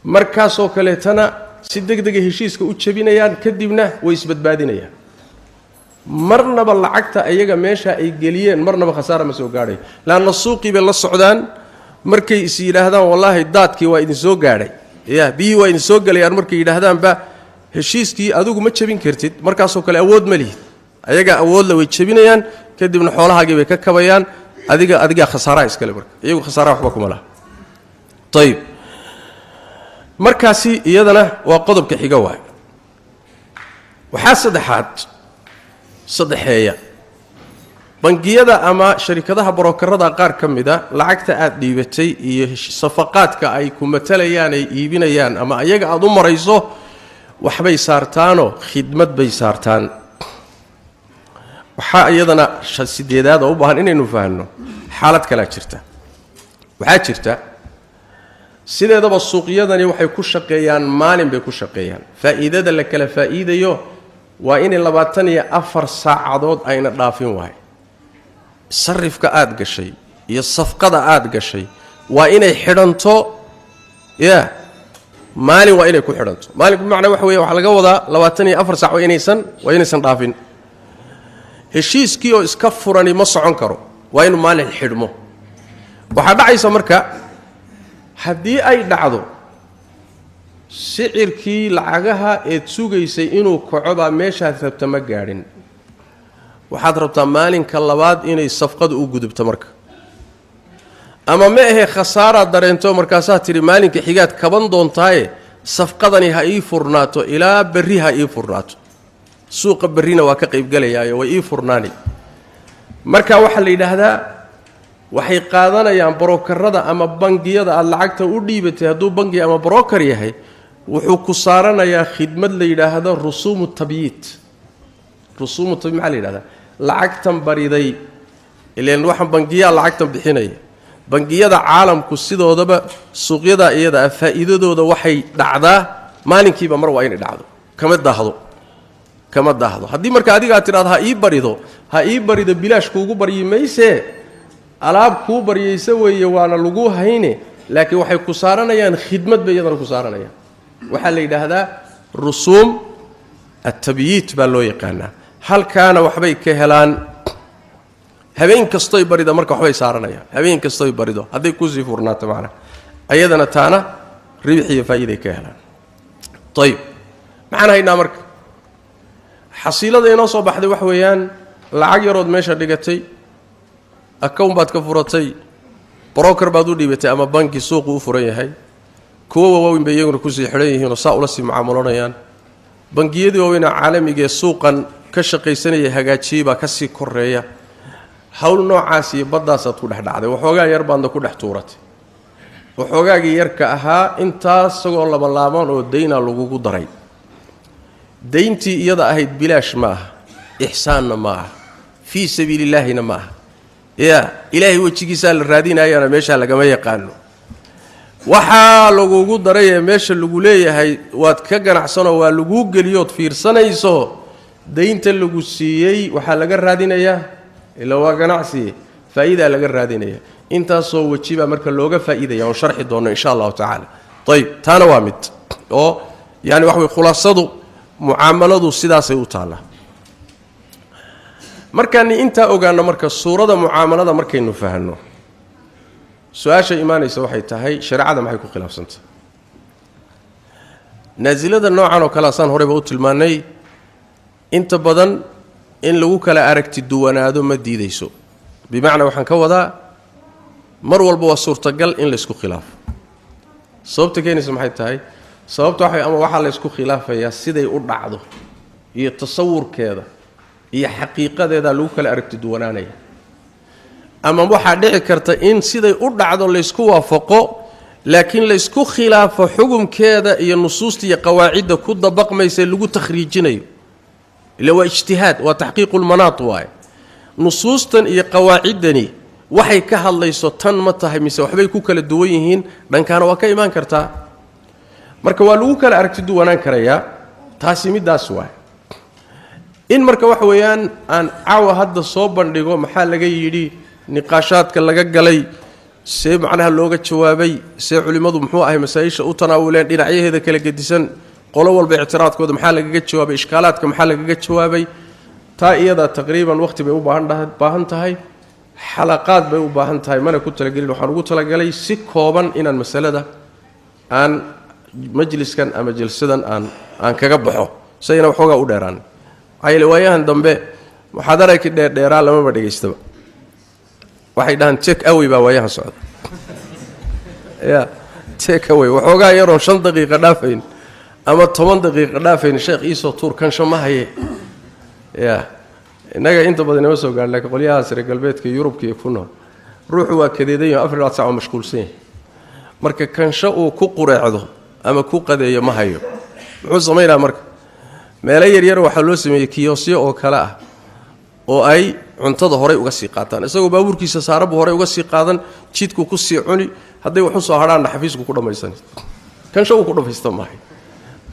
Markaasoo kaleetana si deg dega heshiiska u jebinayaan, kadibna way isbadbaadinayaan. Marnaba lacagta ayaga meesha ay geliyeen marnaba khasaara ma soo gaadhay, laanna suuqii bay la socdaan. Markay is yidhaahdaan "Wallaahi daadkii waa idin soo gaadhay, ya biyihii waa idin soo gelayaan," markay yidhaahdaanba heshiiskii adigu ma jebin kartid. Markaasoo kale awood ma lihid, ayagaa awoodla, way jebinayaan, kadibna xoolahaagii bay ka kabayaan. Adiga adigaa khasaaraha iskale marka, iyagu khasaaraha waxba kuma laha. Ayib, markaasi iyadana waa qodobka xiga waay. Waxaa saddexaad saddexeeya, bangiyada ama sharikadaha brokerada qaar ka mida lacagta aad dhiibatay iyo safaqaadka ay ku matalayaan, ay iibinayaan ama ayaga aada u marayso, waxbay saartaanoo khidmad bay saartaan. Waxaa iyadana sideedaad oo u baahan inaynu fahanno xaalad kalaa jirta. Waxaa jirta, sideedaba suuqyadani waxay ku shaqeeyaan maalin bay ku shaqeeyaan. Faa'iidada la kala faa'iidayo waa inay 24 saacadood ayna dhaafin wahay. Sarifka aada gashay iyo safqada aada gashay waa inay xidhanto ya maalin, waa inay ku xidhanto maalinku. Bimacnaa waxa weya, waxaa laga wadaa 24 saac waa inaysan dhaafin. Heshiiskii oo iska furani ma socon karo, waa inuu maalin xidhmo. Waxaa dhacaysa marka Haddii ay dhacdo sicirkii lacagaha eed sugaysay inuu kaco baa meeshaad rabta ma gaadhin, waxaad rabtaa maalinka labaad inay safqadu u gudubto marka, ama ma ahe khasaaraad dareento markaasaad tidhi maalinka xigaad kaban doontaaye safqadani ha ii furnaato ilaa berri ha ii furnaato, suuqa berrina waa ka qaybgelayaayo way ii furnaani. Marka waxaa la yidhaahdaa waxay qaadanayaan brokerada ama bangiyada aada lacagta u dhiibatay. Hadduu bangi ama broker yahay wuxuu ku saaranayaa khidmad la yidhaahdo rusuumu tabyiit. Rusuumu tabyiit maxaa la yidhahdaa? Lacagtan bariday, ileen waxaan bangiyaa lacagtan bixinaya. Bangiyada caalamku sidoodaba suuqyada iyada ah faa'iidadooda waxay dhacdaa maalinkiiba mar, waa inay dhacdo, kama daahdo, kama daahdo. Haddii marka adiga aad tidhahdo ha ii barido, ha ii barido, bilaash kuugu baryi maysee, alaab kuu baryaysa weeye, waana lagu hayne, laakiin waxay ku saaranayaan khidmad bay iyadana ku saaranayaan. Waxaa la yidhaahdaa rusuum atabyiit baa loo yaqaanaa. Halkaana waxbay ka helaan. Habeen kastoy barida marka waxbay saaranayaan, habeen kastoy barido hadday kusii furnaato macnaha, ayadana taana ribix iyo faa'iiday ka helaan. Ayib, maxaan haynaa marka? Xasiilada inoo soo baxday wax weeyaan lacag yarood meesha dhigatay, akown baad ka furatay, broker baad u dhiibatay ama banki suuqu u furan yahay, kuwa waaweyn bay iyaguna kusii xidhan yihiinoo saa ula sii mucaamaloonayaan. Bangiyadii waaweynaa caalamiga ee suuqan ka shaqaysanaya hagaajiyey baa ka sii koreeya. Hawl noocaas iyo baddaasaad ku dhex dhacday, waxoogaa yar baadna ku dhex tuuratay. Waxoogaagii yarka ahaa intaas isagoo labanlaaban oo daynaa lagugu daray. Dayntii iyada ahayd bilaash ma aha, ixsaanna ma aha, fii sabiilillaahina ma aha, yaa ilaahay wejigiisaa la raadinaayana meeshaa lagama yaqaano. Waxaa lagugu daray ee meesha lagu leeyahay waad ka ganacsanoo waa laguu geliyood fiirsanayso, daynta lagu siiyey waxaa laga raadinayaa, ilaa waa ganacsi, faa'iidaa laga raadinaya. Intaasoo weji baa marka looga faa'iidaya oon sharxi doonno insha allahu tacaala. Ayib, taana waa mid oo yani waxa wey khulaasadu mucaamaladu sidaasay u taallaa. Markaani intaa ogaanno, marka suurada mucaamalada markaynu fahanno, su-aasha imaanaysa waxay tahay shareecada maxay ku khilaafsantay? Naasilada noocan oo kale asaan horeyba u tilmaannay, inta badan in lagu kala aragti duwanaado ma diidayso. Bimacnaa waxaan ka wadaa mar walba waa suurtagal in laysku khilaafo. Sababta keenaysa maxay tahay? Sababta waxay ama waxaa laysku khilaafayaa siday u dhacdo iyo tasawurkeeda iyo xaqiiqadeedaa lagu kala aragti duwanaanaya, ama waxaa dhici karta in siday u dhacdo laysku waafaqo laakiin laysku khilaafo xukumkeeda iyo nusuusta iyo qawaacidda ku dabaqmaysa lagu takhriijinayo. Ila waa ijtihaad, waa taxqiiqulmanaat waaye. Nusuustan iyo qawaaciddani waxay ka hadlayso tan ma tahay mise waxbay ku kala duwan yihiin, dhankaana waa ka imaan kartaa. Marka waa lagu kala aragti duwanaan karayaa, taasi middaas waay. In marka waxa weeyaan aan caawa hadda soo bandhigo maxaa laga yidhi niqaashaadka laga galay, see macnaha looga jawaabay, see culimmadu muxuu ahay masaa-isha u tanaawuleen dhinacyaheeda kala gedisan, qolo walba ictiraadkooda maxaa lagaga jawaabay, ishkaalaadka maxaa lagaga jawaabay, taa iyada taqriiban waqti bay u baahan tahay, xalaqaad bay u baahan tahay, mana ku talagelin. Waxaan ugu talagalay si kooban inaan masalada aan majliskan ama jalsadan aan kaga baxo sayna waxoogaa u dheeraan. Maxaa yeele waayahan dambe muxaadaraki dheerdheeraa lamaba dhegaystaba, waxay dhahaan take away baa waayahan socda, ya take away, waxoogaa yaroon 5 daqiiqa dhaafayn ama 10 daqiiqa dhaafayn, sheekh iisoo tuur kansho ma haye. Ya innaga inta badan inama soo gaarhin, lakiin qolyahaas reer galbeedka Yurubka iyo ku nool ruuxu waa kadeedan yaho, 24 sac oo mashquulsan yahay. Marka kansho uu ku qureecdo ama ku qadeeyo ma hayo, muxuu samaynaa marka? Meelo yaryar waxaa loo sameeyey kiyoosyo oo kale ah oo ay cuntada horay uga sii qaataan, isagoo baabuurkiisa saarabu horay uga sii qaadan, jidku ku sii cuni, hadday wax u soo hadhaanna xafiisku ku dhammaysan, kansho uu ku dhammaysta maahay.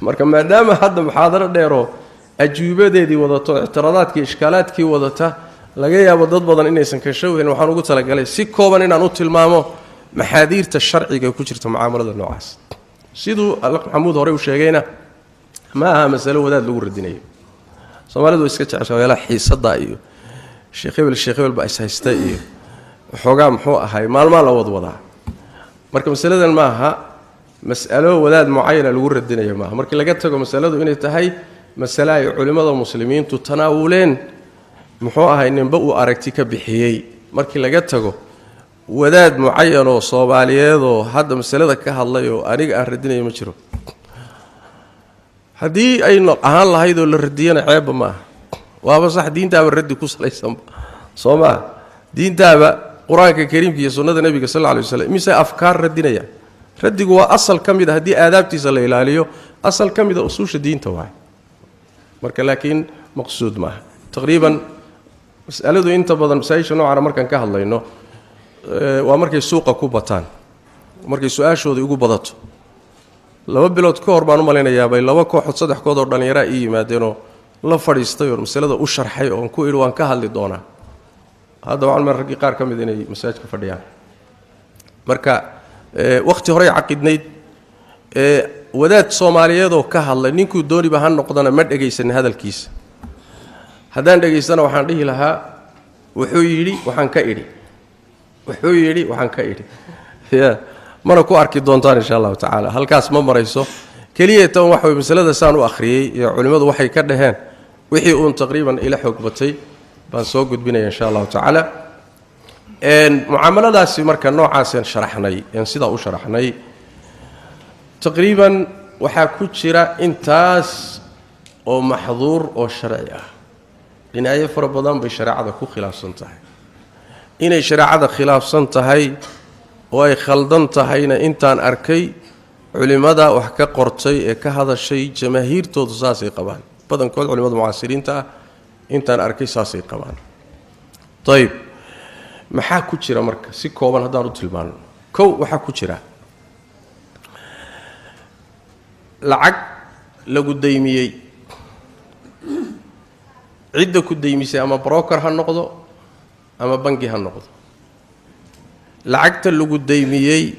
Marka maadaama hadda muxaadaro dheeroo ajuubadeedii wadato, ictiraadaadkii ishkaalaadkii wadata, laga yaabo dad badan inaysan kansho wehelin, waxaan ugu talagalay si kooban inaan u tilmaamo maxaadiirta sharciga ku jirta mucaamalada noocaas. Siduu Alaq Maxamuud horey u sheegayna ma aha masalo wadaad lagu radinayo. Soomaalidu way iska jecesha weelaha xiisadda iyo sheekh hebel sheekh hebel baa ishaysta iyo waxoogaa muxuu ahay maalmaa la wadwadaa. Marka masaladan ma aha mas'alo wadaad mucayana lagu radinayo maaha. Markii laga tago masaladu inay tahay masale ay culimmada muslimiintu tanaawuleen, muxuu ahay ninba uu aragti ka bixiyey, markii laga tago wadaad mucayan oo soomaaliyeedoo hadda masalada ka hadlay oo aniga aan radinayo ma jiro. Haddii ay ahaan lahayd oo la radiyana ceebba ma aha, waaba sax, diintaaba raddi ku salaysanba soo maa. Diintaaba qur-aanka kariimka iyo sunnada nebiga sal alla alay waslam mise afkaar radinaya. Raddigu waa asal ka mid a, haddii aadaabtiisa la ilaaliyo, asal ka mid a usuusha diinta waay. Marka laakiin maqsuud maaha. Taqriiban mas'aladu inta badan masaa-isha noocana markaan ka hadlayno waa markay suuqa ku bataan, markay su-aashooda igu badato. 2 bilood ka hor baan u malaynayaabay 2 kooxood 3 kooxood oo dhallinyaraa ii yimaadeenoo la fadhiistay oo masalada u sharxay oon ku idhi waan ka hadli doonaa. Hadda waxaan mar raggii qaar ka mid inay masaajidka fadhiyaan. Marka wakhti horey caqidnayd wadaad soomaaliyeedoo ka hadlay ninkuu dooniba ha noqdana ma dhegaysanin hadalkiisa. Haddaan dhegaystana waxaan dhihi lahaa wuxuu yidhi waxaan ka idhi, wuxuu yidhi waxaan ka idhi. Ya mana ku arki doontaan insha allahu tacaala, halkaas ma marayso. Keliya tan waxa way masalada saan u akhriyey iyo culimmadu waxay ka dhaheen wixii uun taqriiban ila xoog batay baan soo gudbinaya insha allahu tacaala. Mucaamaladaasi marka noocaaseen sharaxnay, een sidaa u sharaxnay, taqriiban waxaa ku jira intaas oo maxduur oo sharci ah. Dhinacyo fara badan bay shareecada ku khilaafsan tahay. Inay shareecada khilaafsan tahay oo ay khaldan tahayna intaan arkay culimmada wax ka qortay ee ka hadashay jamaahiirtoodu saasay qabaan. Badankood culimmada mucaasiriinta ah intaan arkay saasay qabaan. Ayib, maxaa ku jira marka si kooban haddaan u tilmaano? Kow, waxaa ku jira lacag lagu daymiyey. Cidda ku daymisay ama broker ha noqdo ama bangi ha noqdo, lacagta lagu daymiyey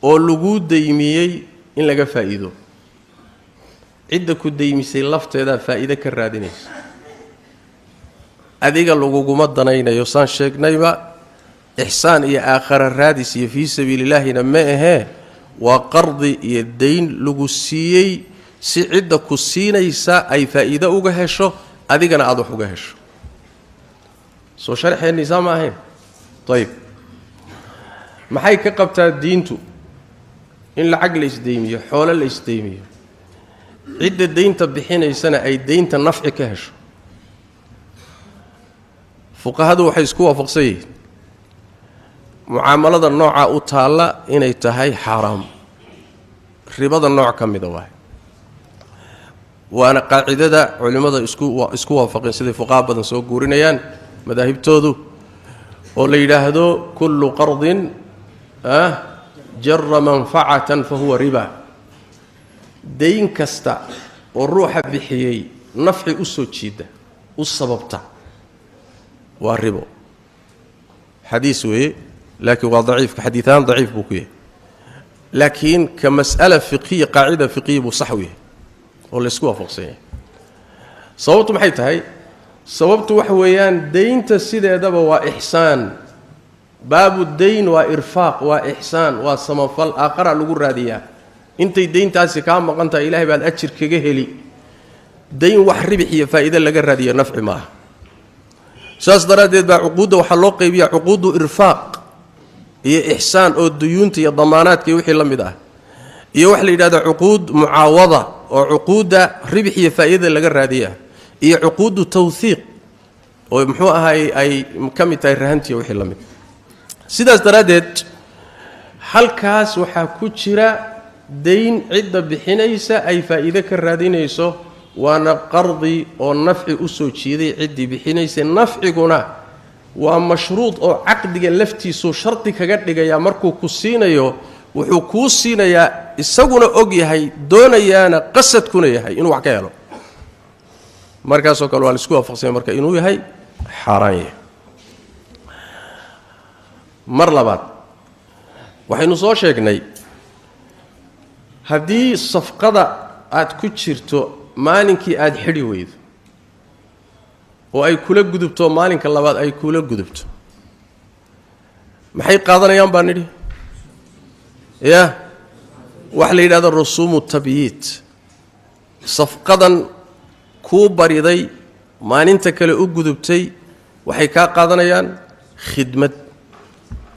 oo lagu daymiyey in laga faa'iido, cidda ku daymisay lafteedaa faa'iido ka raadinaysa, adiga laguguma danaynayo. Saan sheegnayba ixsaan iyo aakhara raadis iyo fii sabiilillaahina ma ahee, waa qardi iyo dayn lagu siiyey si cidda ku siinaysa ay faa'iido uga hesho, adigana aada wax uga hesho. Soo sharxeenni saa ma ahayn? Ayib, maxay ka qabtaa diintu in lacag la isdaymiyo, xoolo la isdaymiyo, cidda daynta bixinaysana ay daynta nafci ka hesho? Fuqahadu waxay isku waafaqsan yihiin mucaamalada noocaa u taalla inay tahay xaaraam, ribada nooc ka mida waay. Waana qaacidada culimmada isku waafaqeen siday fuqaha badan soo guurinayaan madaahibtoodu, oo la yidhaahdo kullu qardin jara manfacatan fa huwa riba. Dayn kasta oo ruuxa bixiyey nafci u soo jiida, u sababta, waa ribo. Xadiis weeye, laakiin waa daciifka, xadiitaan daciif buu ku yahay, laakiin ka mas'ala fiqhiya, qaacida fiqhiya buu sax u yahay oo laysku waafaqsan yahay. Sababtu maxay tahay? Sababtu waxa weeyaan daynta sideedaba waa ixsaan. Baabu dayn waa irfaaq, waa ixsaan, waa samafal, aaqara lagu raadiyaa. Intay dayntaasi kaa maqan tahay ilaahay baad ajir kaga heli. Dayn wax ribix iyo faa'iido laga raadiyo nafci ma aha. Saas daraaddeed baa cuquudda waxaa loo qaybiyaa cuquudu irfaaq iyo ixsaan oo duyuunta iyo damaanaadka iyo wixii la mid ah, iyo waxa la yidhahdaa cuquud mucaawada oo cuquudda ribix iyo faa'iidada laga raadiyaa, iyo cuquudu tawhiiq oo muxuu ahaay ay ka mid tahay rahantiiyo wixii la mid. Sidaas daraaddeed halkaas waxaa ku jira dayn cidda bixinaysa ay faa'iido ka raadinayso, waana qardi oo nafci u soo jiiday ciddii bixinaysay. Nafciguna waa mashruud oo caqdiga laftiisuu shardi kaga dhigayaa. Markuu ku siinayo wuxuu kuu siinayaa isaguna og yahay, doonayaana qasadkuna yahay inuu wax ka helo. Markaasoo kale waa la isku waafaqsanya marka inuu yahay xaaraan yahay. Mar labaad waxaynu soo sheegnay haddii safqada aad ku jirto maalinkii aad xidhi weydo oo ay kula gudubto, maalinka labaad ay kula gudubto, maxay qaadanayaan baan nidhi? Ya waxa la yidhahda rusuumu tabyiit, safqadan kuu bariday maalinta kale u gudubtay waxay kaa qaadanayaan khidmad,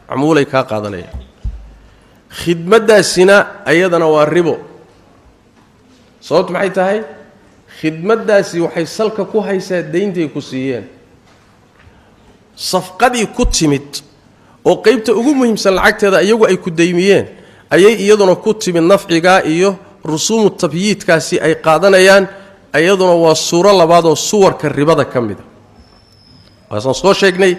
macmuulay kaa qaadanayaan. Khidmaddaasina ayadana waa ribo. Sababtu maxay tahay? Khidmaddaasi waxay salka ku haysaa deyntay ku siiyeen. Safqadii ku timid oo qeybta ugu muhiimsan lacagteeda iyagu ay ku deymiyeen ayay iyaduna ku timid nafcigaa iyo rusuumu tabyiidkaasi ay qaadanayaan. Iyaduna waa suuro labaadoo suwarka ribada ka mida. Waasaan soo sheegnay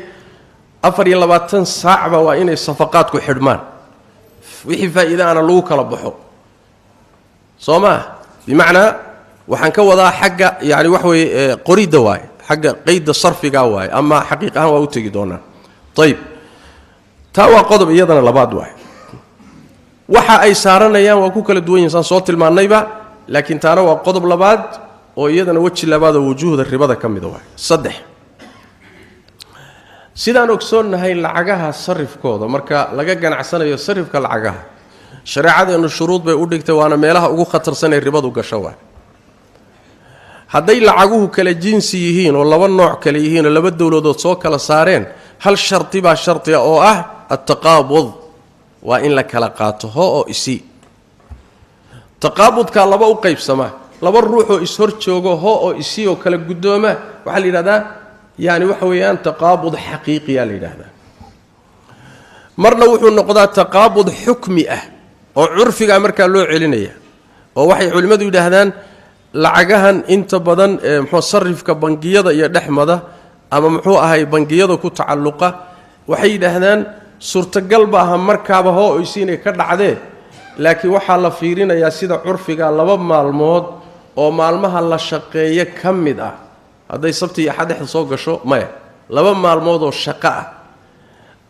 24 saacba waa inay safaqaadku xidhmaan, wixii faa'iida ana lagu kala baxo. Soo maa? Bimacnaa waxaan ka wadaa xagga yani wax weeye qoridda waaye, xagga qeydda sarfigaa waaye, ama xaqiiq ahaan waa u tegi doonaa. Ayib, taa waa qodob iyadana labaad waaye. Waxa ay saaranayaan waa ku kala duwan yihin saan soo tilmaannayba, laakiin taana waa qodob labaad oo iyadana weji labaad oo wujuuhda ribada ka mida waaye. Saddex, sidaan ogsoonnahay lacagaha sarifkooda marka laga ganacsanayo, sarifka lacagaha shareecadeennu shuruud bay u dhigtay, waana meelaha ugu khatarsan ee ribadu gasho waay. Hadday lacaguhu kala jinsi yihiin oo laba nooc kale yihiin oo laba dowladood soo kala saareen, hal shardi baa shardiga oo ah attaqaabud, waa in la kala qaato ho oo isii. Taqaabudkaa laba u qaybsama, laba ruuxoo ishor joogo ho oo isii oo kala guddooma waxaa la yidhahdaa yani waxa weeyaan taqaabud xaqiiqiyaa la yidhaahdaa. Marna wuxuu noqdaa taqaabud xukmi ah oo curfigaa markaa loo celinaya, oo waxay culimmadu yidhaahdaan lacagahan inta badan ee muxuu sarifka bangiyada iyo dhexmada ama muxuu ahay bangiyada ku tacalluqa, waxay yidhaahdaan suurtagal ba aha markaaba hoo oysi inay ka dhacdee, laakiin waxaa la fiirinayaa sida curfiga laba maalmood oo maalmaha la shaqeeyo ka mid ah. Hadday sabti iyo axad dhexda soo gasho maya, laba maalmood oo shaqo ah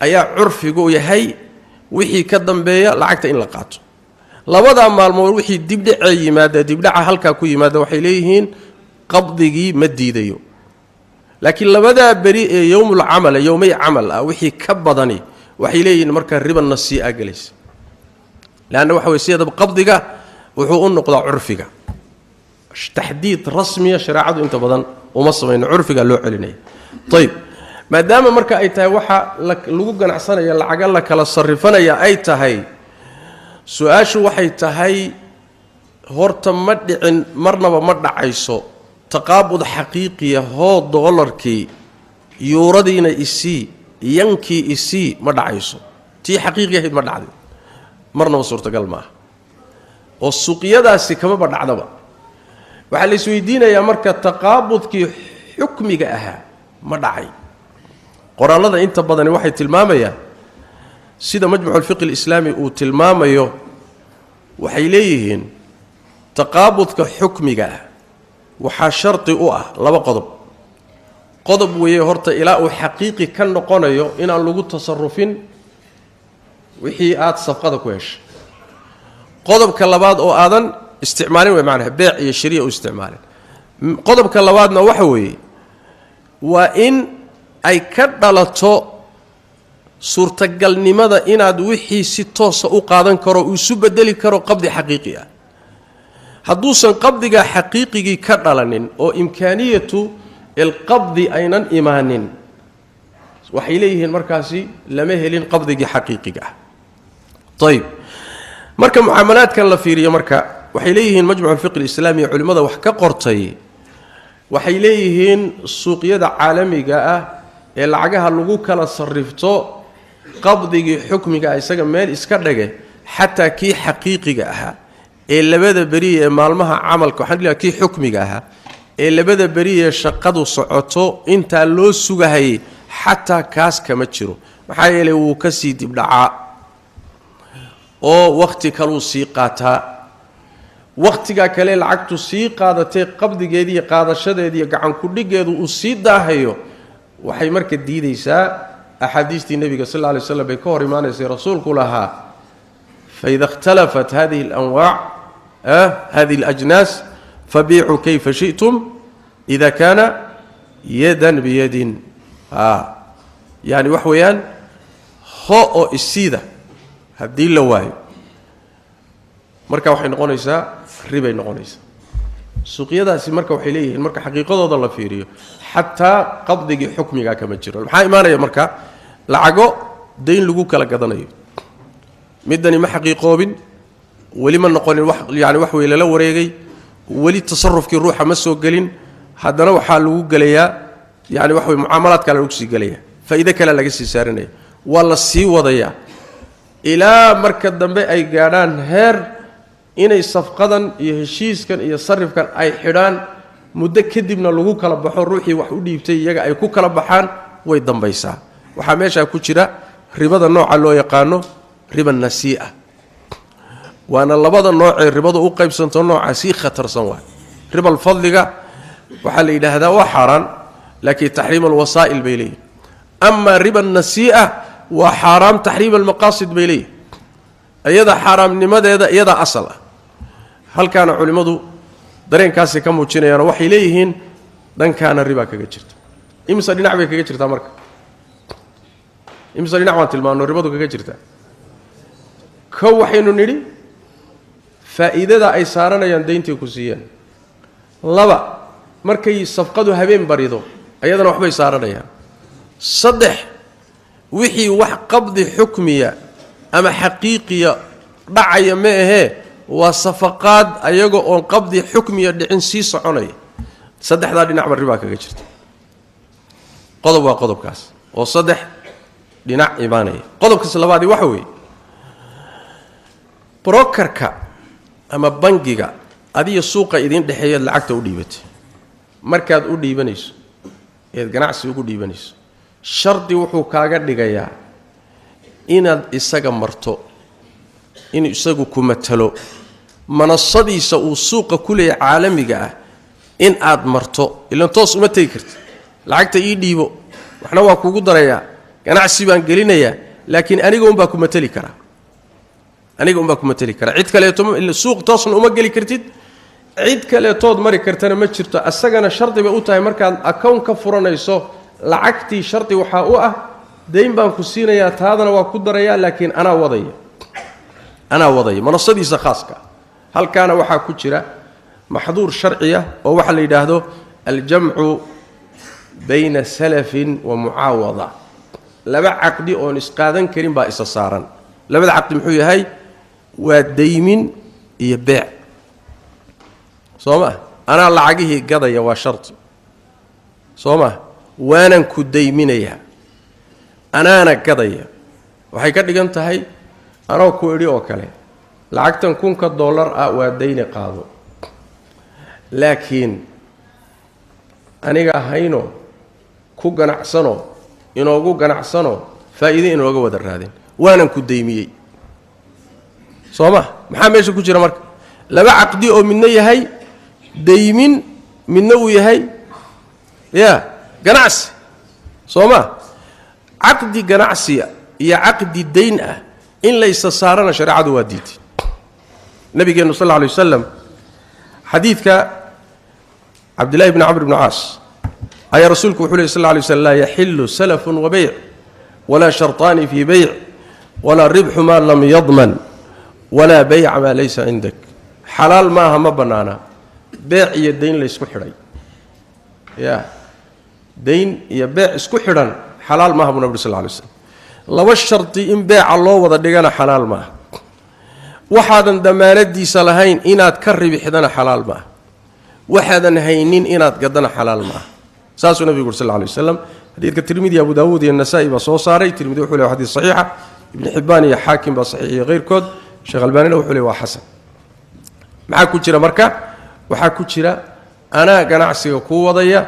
ayaa curfigu yahay, wixii ka dambeeya lacagta in la qaato. Labadaa maalmood wixii dibdhacee yimaada, dibdhaca halkaa ku yimaada, waxay leeyihiin qabdigii ma diidayo. Laakiin labadaa beri ee yowmul camal, yowmay camal ah, wixii ka badani waxay leeyihiin markaa riba nasii'a gelaysa. Leanna waxa weye sideedaba qabdiga wuxuu u noqdaa curfiga, taxdiid rasmiya shareecadu inta badan uma samayno, curfigaa loo celinaya. Ayib, maadaama marka ay tahay waxa lagu ganacsanaya lacaga la kala sarifanaya ay tahay, su-aashu waxay tahay horta ma dhicin, marnaba ma dhacayso taqaabud xaqiiqiya hoo doolarkii yuuradiina isii yankii isii, ma dhacayso. Tii xaqiiqi ahayd ma dhacday, marnaba suurtagal ma aha oo suuqyadaasi kamaba dhacdaba. Waxaa la isweydiinayaa marka taqaabudkii xukmiga ahaa ma dhacay? Qoraallada inta badani waxay tilmaamayaan sida majmucu alfiqhi alislaami uu tilmaamayo, waxay leeyihiin taqaabudka xukmiga ah waxaa shardi u ah laba qodob. Qodob weeye horta ilaa uu xaqiiqi ka noqonayo inaan lagu tasarufin wixii aada safqada ku heshay. Qodobka labaad oo aadan isticmaalin way macnaha beec iyo shariya u isticmaalin. Qodobka labaadna waxa weeye waa in ay ka dhalato suurtagalnimada inaad wixii si toosa u qaadan karo, uu isu bedeli karo qabdi xaqiiqi ah. Hadduusan qabdigaa xaqiiqigii ka dhalanin oo imkaaniyatu ilqabdi aynan imaanin, waxay leeyihiin markaasi lama helin qabdigii xaqiiqiga ah. Ayib, marka mucaamalaadkan la fiiriyo marka waxay leeyihiin majmuc alfiqhi alislaami culimmada wax ka qortay waxay leeyihiin suuqyada caalamiga ah ee lacagaha lagu kala sarrifto qabdigii xukmiga ah isaga meel iska dhage, xataa kii xaqiiqiga ahaa ee labada beri ee maalmaha camalka, waxaan dhilaha kii xukmiga ahaa ee labada beri ee shaqadu socoto intaa loo sugahayay, xataa kaas kama jiro. Maxaa yeelay wuu ka sii dibdhacaa oo wakhti kaluu sii qaataa. Wakhtigaa kale lacagtu sii qaadatay qabdigeediiyo qaadashadeediiyo gacan-ku-dhiggeedu uu sii daahayo, waxay marka diidaysaa axaadiistii nebiga sal alla alay slam bay ka hor imaanaysay rasuulku lahaa faida ikhtalafat hadihi alanwaac hadihi alajnaas fabiicuu kayfa shi'tum ida kaana yadan biyadin. Yani wax weeyaan ho oo isiida haddii la waayo Marka waxay noqonaysaa ribay noqonaysaa. Suuqyadaasi marka waxay leeyihiin marka xaqiiqadooda la fiiriyo xataa qabdigii xukmigaa kama jiro. Maxaa imaanaya marka? Lacago dayn lagu kala gadanayo, midani ma xaqiiqoobin, weli ma noqonin wax yani wax wey lala wareegay, weli tasarufkii ruuxa ma soo gelin, haddana waxaa lagu gelayaa yani wax wey mucaamalaad kale lagu sii gelaya, faa'iide kale laga sii saaranaya, waa la sii wadayaa ilaa marka dambe ay gaadhaan heer inay safqadan iyo heshiiskan iyo sarifkan ay xidhaan, muddo kadibna lagu kala baxo, ruuxii wax u dhiibtay iyaga ay ku kala baxaan, way dambaysaa. Waxaa meeshaa ku jira ribada nooca loo yaqaano riba nasii'a, waana labada noocee ribadu u qaybsanto nooca sii khatarsan waay. Ribal fadliga waxaa la yidhaahdaa waa xaaraan, laakiin taxriim alwasaa'il bay leeyihin. Amaa riba nasii'a waa xaaraam taxriim almaqaasid bay leeyihin, iyada xaaraamnimadeeda iyadaa asal ah. Halkaana culimmadu dareenkaasay ka muujinayaanoo waxay leeyihiin dhankaana ribaa kaga jirta. Imise dhinac bay kaga jirtaa marka? Imise dhinac baan tilmaano ribadu kaga jirtaa? Kow waxaynu nidhi faa'iidada ay saaranayaan dayntay ku siiyeen. Laba, markay safqadu habeen barido ayadana waxbay saaranayaan. Saddex, wixii wax qabdi xukmiya ama xaqiiqiya dhacaya ma ahee, waa safaqaad ayaga oon qabdi xukmiya dhicin sii soconaya. Saddexdaa dhinacba ribaa kaga jirta. Qodob waa qodobkaas oo saddex dhinac imaanaya. Qodobkaas labaadii waxa weeye brokerka ama bangiga adiga suuqa idiin dhexeeyaad lacagta u dhiibatay, markaad u dhiibanayso eed ganacsi ugu dhiibanayso, shardi wuxuu kaaga dhigayaa inaad isaga marto, inuu isagu ku matalo, manasadiisa uu suuqa ku leeyahay caalamiga ah in aad marto. Ilan toos uma tegi karti, lacagta ii dhiibo waxna waa kugu darayaa, ganacsi baan gelinayaa, laakiin aniga unbaa ku matali karaa, aniga unbaa ku matali karaa, cid kaleeto suuq toosna uma geli kartid, cid kaleetood mari kartana ma jirto. Asagana shardi bay u tahay markaad account ka furanayso lacagtii, shardi waxaa u ah dayn baan ku siinayaa, taadana waa ku darayaa, laakiin anaa wadaya, anaa wadaya manasadiisa khaaska. Halkaana waxaa ku jira maxduur sharciya oo waxaa la yidhaahdo aljamcu bayna salafin wa mucaawada. Laba caqdi oon isqaadan karin baa isa saaran. Labada caqdi muxuu yahay? Waa daymin iyo beec. Soo ma anaa lacagihii gadaya waa shardi, soo ma waanan ku dayminayaa, anaana gadaya. Waxay ka dhigan tahay anoo ku idhi oo kale lacagtan $1,000 ah waa dayni qaado, laakiin aniga hayno ku ganacsano, inoogu ganacsano, faa'iide inooga wada raadin, waanan ku daymiyey. Soo ma maxaa meesha ku jira marka? Laba caqdi oo midna yahay daymin, midna uu yahay ya ganacsi. Soo ma caqdi ganacsiya iyo caqdi dayn ah in laysa saarana shareecadu waa diiday. Nabigeennu sal alla alay wasalam xadiidka Cabdillahi bni Camr bni Caas ayaa rasuulku wuxuu ley sal lla alay slam laa yaxilu salafun wa beyc, walaa shartaani fii beyc, walaa ribxu maa lam yadman, walaa beyca maa laysa cindak. Xalaal maaha, ma bannaana beec iyo dayn laysku xidhay. Ya dayn iyo beec isku xidhan xalaal maaha buu nabig sal lla alay slam. Laba shardi in beeca loo wada dhigana xalaal maaha, waxaadan damaanadiisa lahayn inaad ka ribixdana xalaal maaha, waxaadan haynin inaad gadana xalaal maaha. Saasuu nabigu uri sal lla alay waslam. Xadiidka Tirmidi, Abu Daawuud iyo Nasa'i baa soo saaray. Tirmidi wuxuu ley wa xadiis saxiixa, Ibnu Xibbaan iyo Xaakim baa saxiixiyo keyrkood, Sheekh Albaanina wuxuu ley waa xasan. Maxaa ku jira marka? Waxaa ku jira anaa ganacsiga kuu wadaya,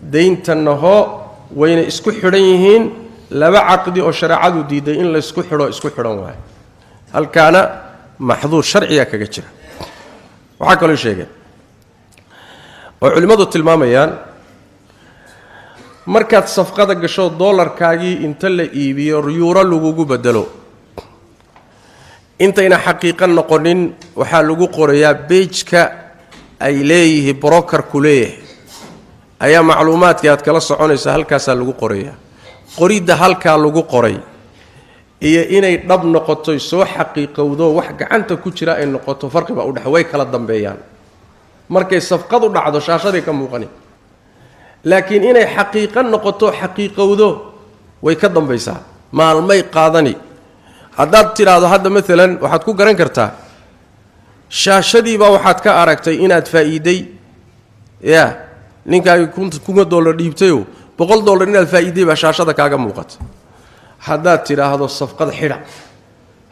dayntanna hoo, wayna isku xidhan yihiin. Laba caqdi oo shareecadu diiday in laysku xidho isku xidhan waayo, halkaana maxduur sharciga kaga jira. Waxaa kaloo sheegeen oo culimmadu tilmaamayaan markaad safqada gasho doolarkaagii inta la iibiyo yuuro lagugu bedelo, intayna xaqiiqo noqonin waxaa lagu qorayaa beejka ay leeyihi brokerku leeyahay, ayaa macluumaadkii aad kala soconaysa halkaasaa lagu qorayaa. Qoridda halkaa lagu qoray Iyo inay dhab noqoto, soo xaqiiqowdo, wax gacanta ku jira ay noqoto, farqi baa u dhexe. Way kala dambeeyaan. Markay safqadu dhacdo shaashaday ka muuqani, laakiin inay xaqiiqo noqoto, xaqiiqowdo, way ka dambaysaa, maalmay qaadani. Haddaad tidhaahdo hadda maalan, waxaad ku garan kartaa shaashadiibaa waxaad ka aragtay inaad faa'iiday, ya ninkaagi $1000 dhiibtayoo $100 inaad faa'iiday baa shaashada kaaga muuqata. Haddaad tidhaahdo safqad xidha,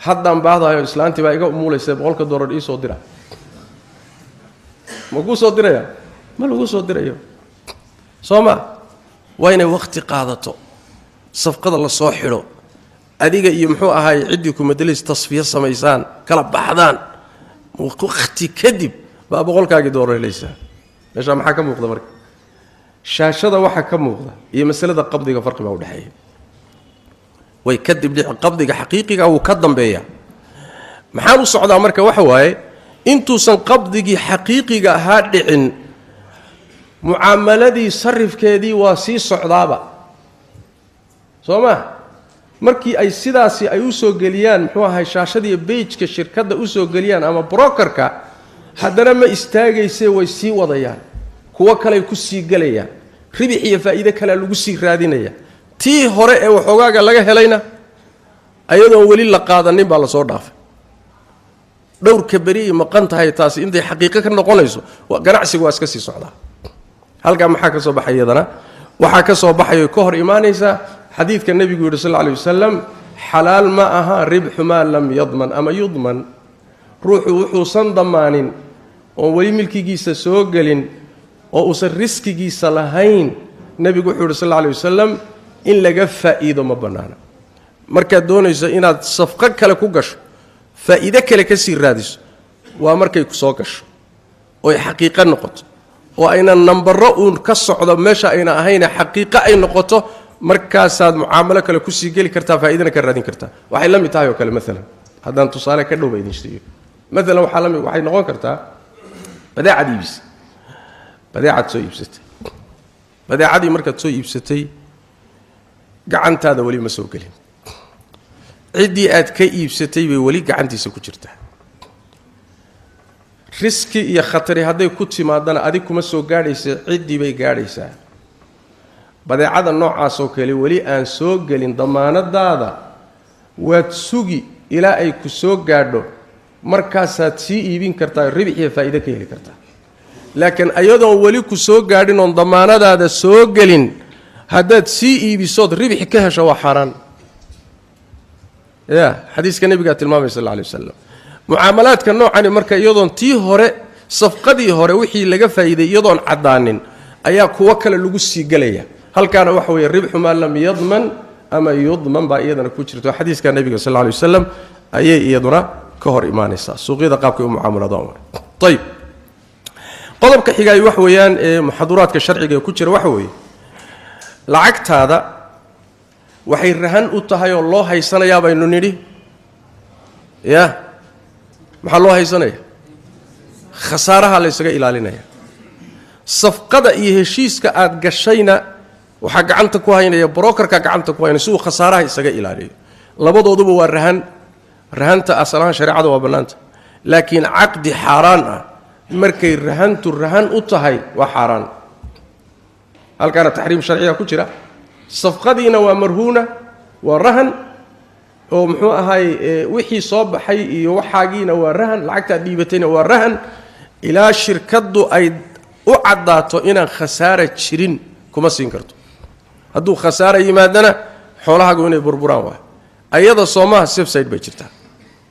haddaan baahdahayo, islaantii baa iga umuulaysa, $100 iisoo dira, ma kuu soo diraya? Ma lagu soo dirayo, soo ma? Waa inay wakhti qaadato, safqada la soo xidho, adiga iyo muxuu ahaay ciddii kumadalis tasfiyo samaysaan, kala baxdaan, wakhti kadib baa boqolkaagii doolar helaysaa. Meeshaa maxaa ka muuqda marka? Shaashada waxaa ka muuqda iyo masalada qabdiga farqi baa udhexeeya. Way kadib dhici, qabdiga xaqiiqiga wuu ka dambeeya. Maxaan u socdaa marka? Waxa waaye, intuusan qabdigii xaqiiqiga ahaa dhicin, mucaamaladii sarifkeedii waa sii socdaaba, soo ma? Markii ay sidaasi ay u soo geliyaan, muxuu ahay, shaashadii page-ka shirkadda u soo geliyaan ama brokerka, haddana ma istaagaysee, way sii wadayaan, kuwo kaley ku sii gelayaan, ribix iyo faa'iide kalea lagu sii raadinaya. Tii hore ee waxoogaaga laga helayna ayadoon weli la qaadanin baa lasoo dhaafay. Dhowrka beri ay maqan tahay taasi intay xaqiiqo ka noqonayso, ganacsigu waa iska sii socdaa. Halkaa maxaa ka soo baxay? Iyadana waxaa ka soo baxayo, ka hor imaanaysaa xadiidka nebigu yidhi sal lla alay wasalam: xalaal ma aha ribxu maa lam yadman ama yudman. Ruuxu wuxuusan damaanin oon weli milkigiisa soo gelin oo uusan riskigiisa lahayn, nebigu wuxuu yidhi sal alla alay wasalam, in laga faa'iido ma bannaana. Markaad doonayso inaad safqo kale ku gasho, faa'iide kale ka sii raadiso, waa markay ku soo gasho oy xaqiiqo noqoto, oo ayna nambaro uun ka socdo meesha ayna ahayne, xaqiiqo ay noqoto, markaasaad mucaamalo kale kusii geli kartaa, faa'iidana ka raadin kartaa. Waxay la mid tahay oo kale maalan, haddaan tusaale ka dhowba idin siiyo, maalan waxaa la mid waxay noqon kartaa badeecad iibisa, badeecad soo iibsatay. Badeecadii markaad soo iibsatay, gacantaada weli ma soo gelin, ciddii aad ka iibsatay bay weli gacantiisa ku jirtaa. Riski iyo khatari hadday ku timaadana, adig kuma soo gaadhaysa, ciddii bay gaadhaysaa. Badeecada noocaasoo kale weli aan soo gelin damaanadaada, waad sugi ilaa ay ku soo gaadho, markaasaad sii iibin kartaa, ribix iyo faa'iide ka heli kartaa. Laakiin ayadoon weli ku soo gaadhin oon damaanadaada soo gelin haddaad sii iibisood ribix ka hesho, waa xaaraan. Ya xadiiska nebigaa tilmaamay sal alla alay wasalam. Mucaamalaadka noocani marka, iyadoon tii hore, safqadii hore wixii laga faa'iiday iyadoon caddaanin, ayaa kuwo kale lagu sii gelaya. Halkaana waxa weeye ribxu maa lam yadman ama yudman baa iyadana ku jirto. Xadiiska nebiga sal alla alay wasalam ayay iyaduna ka hor imaanaysaa, suuqyada qaabkay u mucaamaladaan. Ayib, qodobka xigaay wax weeyaan ee muxaduraadka sharciga ee ku jira waxa weeye, lacagtaada waxay rahan u tahay oo loo haysanayaa baynu nidhi. Ya maxaa loo haysanaya? Khasaaraha la ysaga ilaalinaya. Safqada iyo heshiiska aad gashayna waxaa gacanta ku haynaya brokerka, gacanta ku haynaya si uu khasaaraha isaga ilaaliyo. Labadooduba waa rahan. Rahanta asalahaan shareecada waa bannaanta, laakiin caqdi xaaraan ah markay rahantu rahan u tahay waa xaaraan. Halkaana taxriim sharciga ku jira. Safqadiina waa marhuuna, waa rahan, oo muxuu ahaay, wixii soo baxay iyo waxaagiina waa rahan, lacagtaad dhiibatayna waa rahan. Ilaa shirkaddu ay u caddaato inaan khasaara jirin kuma siin karto. Hadduu khasaara yimaadana, xoolahaagu inay burburaan waay ayada, soomaha? Safe side bay jirtaa,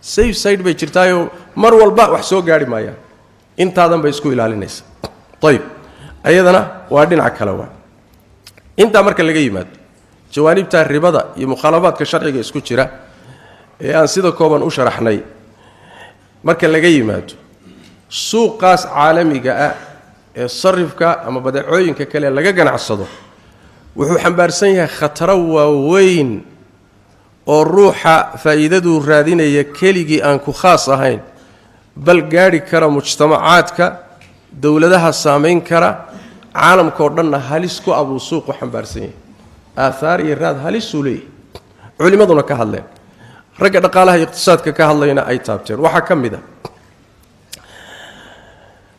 safe side bay jirtaayoo mar walba wax soo gaarhi maayaan, intaadan bay isku ilaalinaysa. Ayib, ayadana waa dhinac kale. Waa intaa marka laga yimaado jawaanibta ribada iyo mukhaalafaadka sharciga isku jira ee aan sida kooban u sharaxnay, marka laga yimaado suuqaas caalamiga ah ee sarifka ama badeecooyinka kale laga ganacsado, wuxuu xambaarsan yahay khataro waaweyn oo ruuxa faa'iidaduu raadinaya keligii aan ku khaas ahayn, bal gaadhi kara mujtamacaadka, dowladaha saamayn kara, caalamkao dhanna halis ku abuu suuqu xambaarsan yahay. Aathaar iyo raad halisuu leeyahay, culimmaduna ka hadleen. Ragga dhaqaalaha iqtisaadka ka hadlayna ay taabteen. Waxaa ka mid a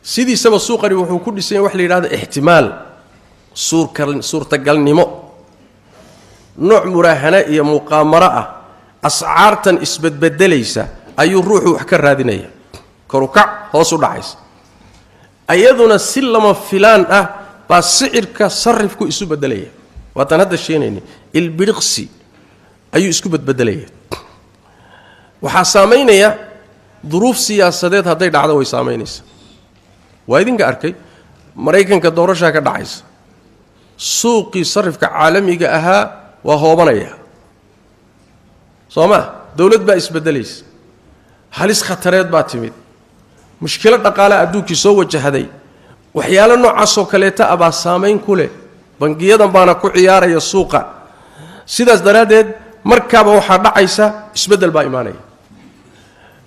sidiisaba suuqani wuxuu ku dhisan yahay wax la yidhahdo ixtimaal, suurtagalnimo, nooc muraahana iyo muqaamaro ah. Ascaartan isbedbedelaysa ayuu ruuxu wax ka raadinaya, korukac hoos u dhacaysa, ayaduna si lama filaan ah baa sicirka sarifku isu bedelaya. Waataan hadda sheenayna, ilbiriqsi ayuu isku bedbedelaya. Waxaa saamaynaya duruuf siyaasadeed, hadday dhacdo way saamaynaysaa. Waa idinka arkay, Maraykanka doorashaa ka dhacaysa, suuqii sarifka caalamiga ahaa waa hoobanaya, soo ma? Dowlad baa isbedelaysa, halis khatareed baa timid, mushkilo dhaqaale adduunkii soo wajahday, waxyaalo noocaasoo kaleeta ah baa saamayn ku leh. Bangiyadan baana ku ciyaaraya suuqa. Sidaas daraaddeed markaaba waxaa dhacaysa isbeddel baa imaanaya.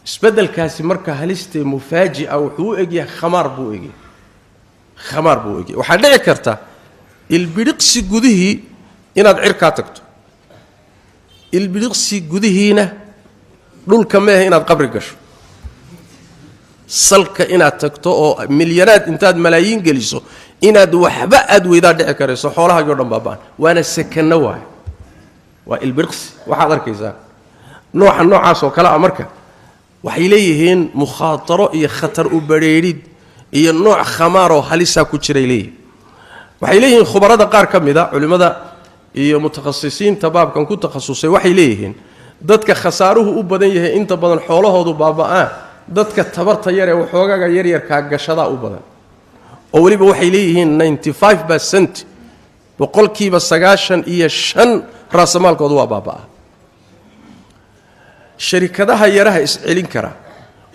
Isbeddelkaasi marka halistee mufaaji'a wuxuu u egyahay khamaar buu u egyahay, khamaar buu u egyahay. Waxaa dhici karta ilbidhiqsi gudihii inaad cirkaa tagto, ilbidhiqsi gudihiina dhulka meehe inaad qabri gasho, salka inaad tagto oo milyanaad intaad malaayiin geliso inaad waxba aad weydaa dhici karayso, xoolahaagii o dhan baaba'an. Waana sakanno waayo, waa ilbiriqsi. Waxaad arkaysaa nooca noocaas oo kale ah. Marka waxay leeyihiin mukhaataro iyo khatar u badrheedhid iyo nooc khamaaroo halisaa ku jiray leeyihiin. Waxay leeyihiin khubarada qaar ka mid a, culimmada iyo mutakhasisiinta baabkan ku takhasusay, waxay leeyihiin dadka khasaaruhu u badan yahay, inta badan xoolahoodu baaba'aan, dadka tabarta yaree waxoogaaga yaryarkaa gashadaa u badan. Oo weliba waxay leeyihiin 95%, 95% raasamaalkoodu waa baaba'a. Sharikadaha yaraha iscelin kara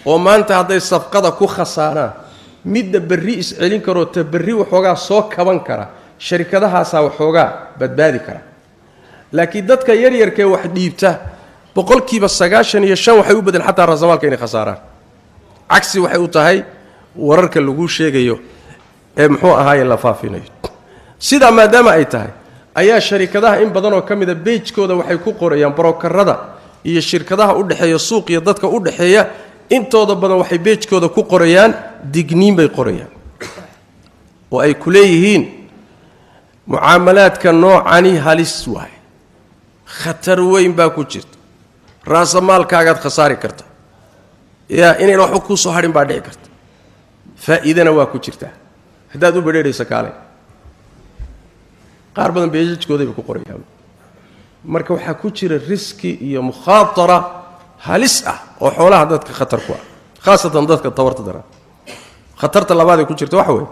oo maanta hadday safqada ku khasaaraan midda berri iscelin karoo ta berri waxoogaa soo kaban kara, sharikadahaasaa waxoogaa badbaadi kara. Laakiin dadka yaryarkee wax dhiibta 95% waxay u badan xataa raasamaalka inay khasaaraan. Cagsi waxay u tahay wararka lagu sheegayo ee muxuu ahaaye la faafinayo. Sidaa maadaama ay tahay ayaa sharikadaha in badanoo ka mida beejkooda waxay ku qorayaan, brokerada iyo shirkadaha u dhexeeya suuq iyo dadka u dhexeeya intooda badan waxay beejkooda ku qorayaan digniin bay qorayaan, oo ay ku leeyihiin mucaamalaadka noocani halis waay, khatar weyn baa ku jirta, raasamaalkaagaad khasaari karta, yaa inayna waxba kuu soo hadhin baa dhici karta, faa'iidana waa ku jirtaa haddaad u badheerhaysa kaalay. Qaar badan beejajkoodayba ku qorayaan. Marka waxaa ku jira riski iyo mukhaatara halis ah oo xoolaha dadka khatar ku ah, khaasatan dadka tabarta daran. Khatarta labaad ee ku jirta waxa weeye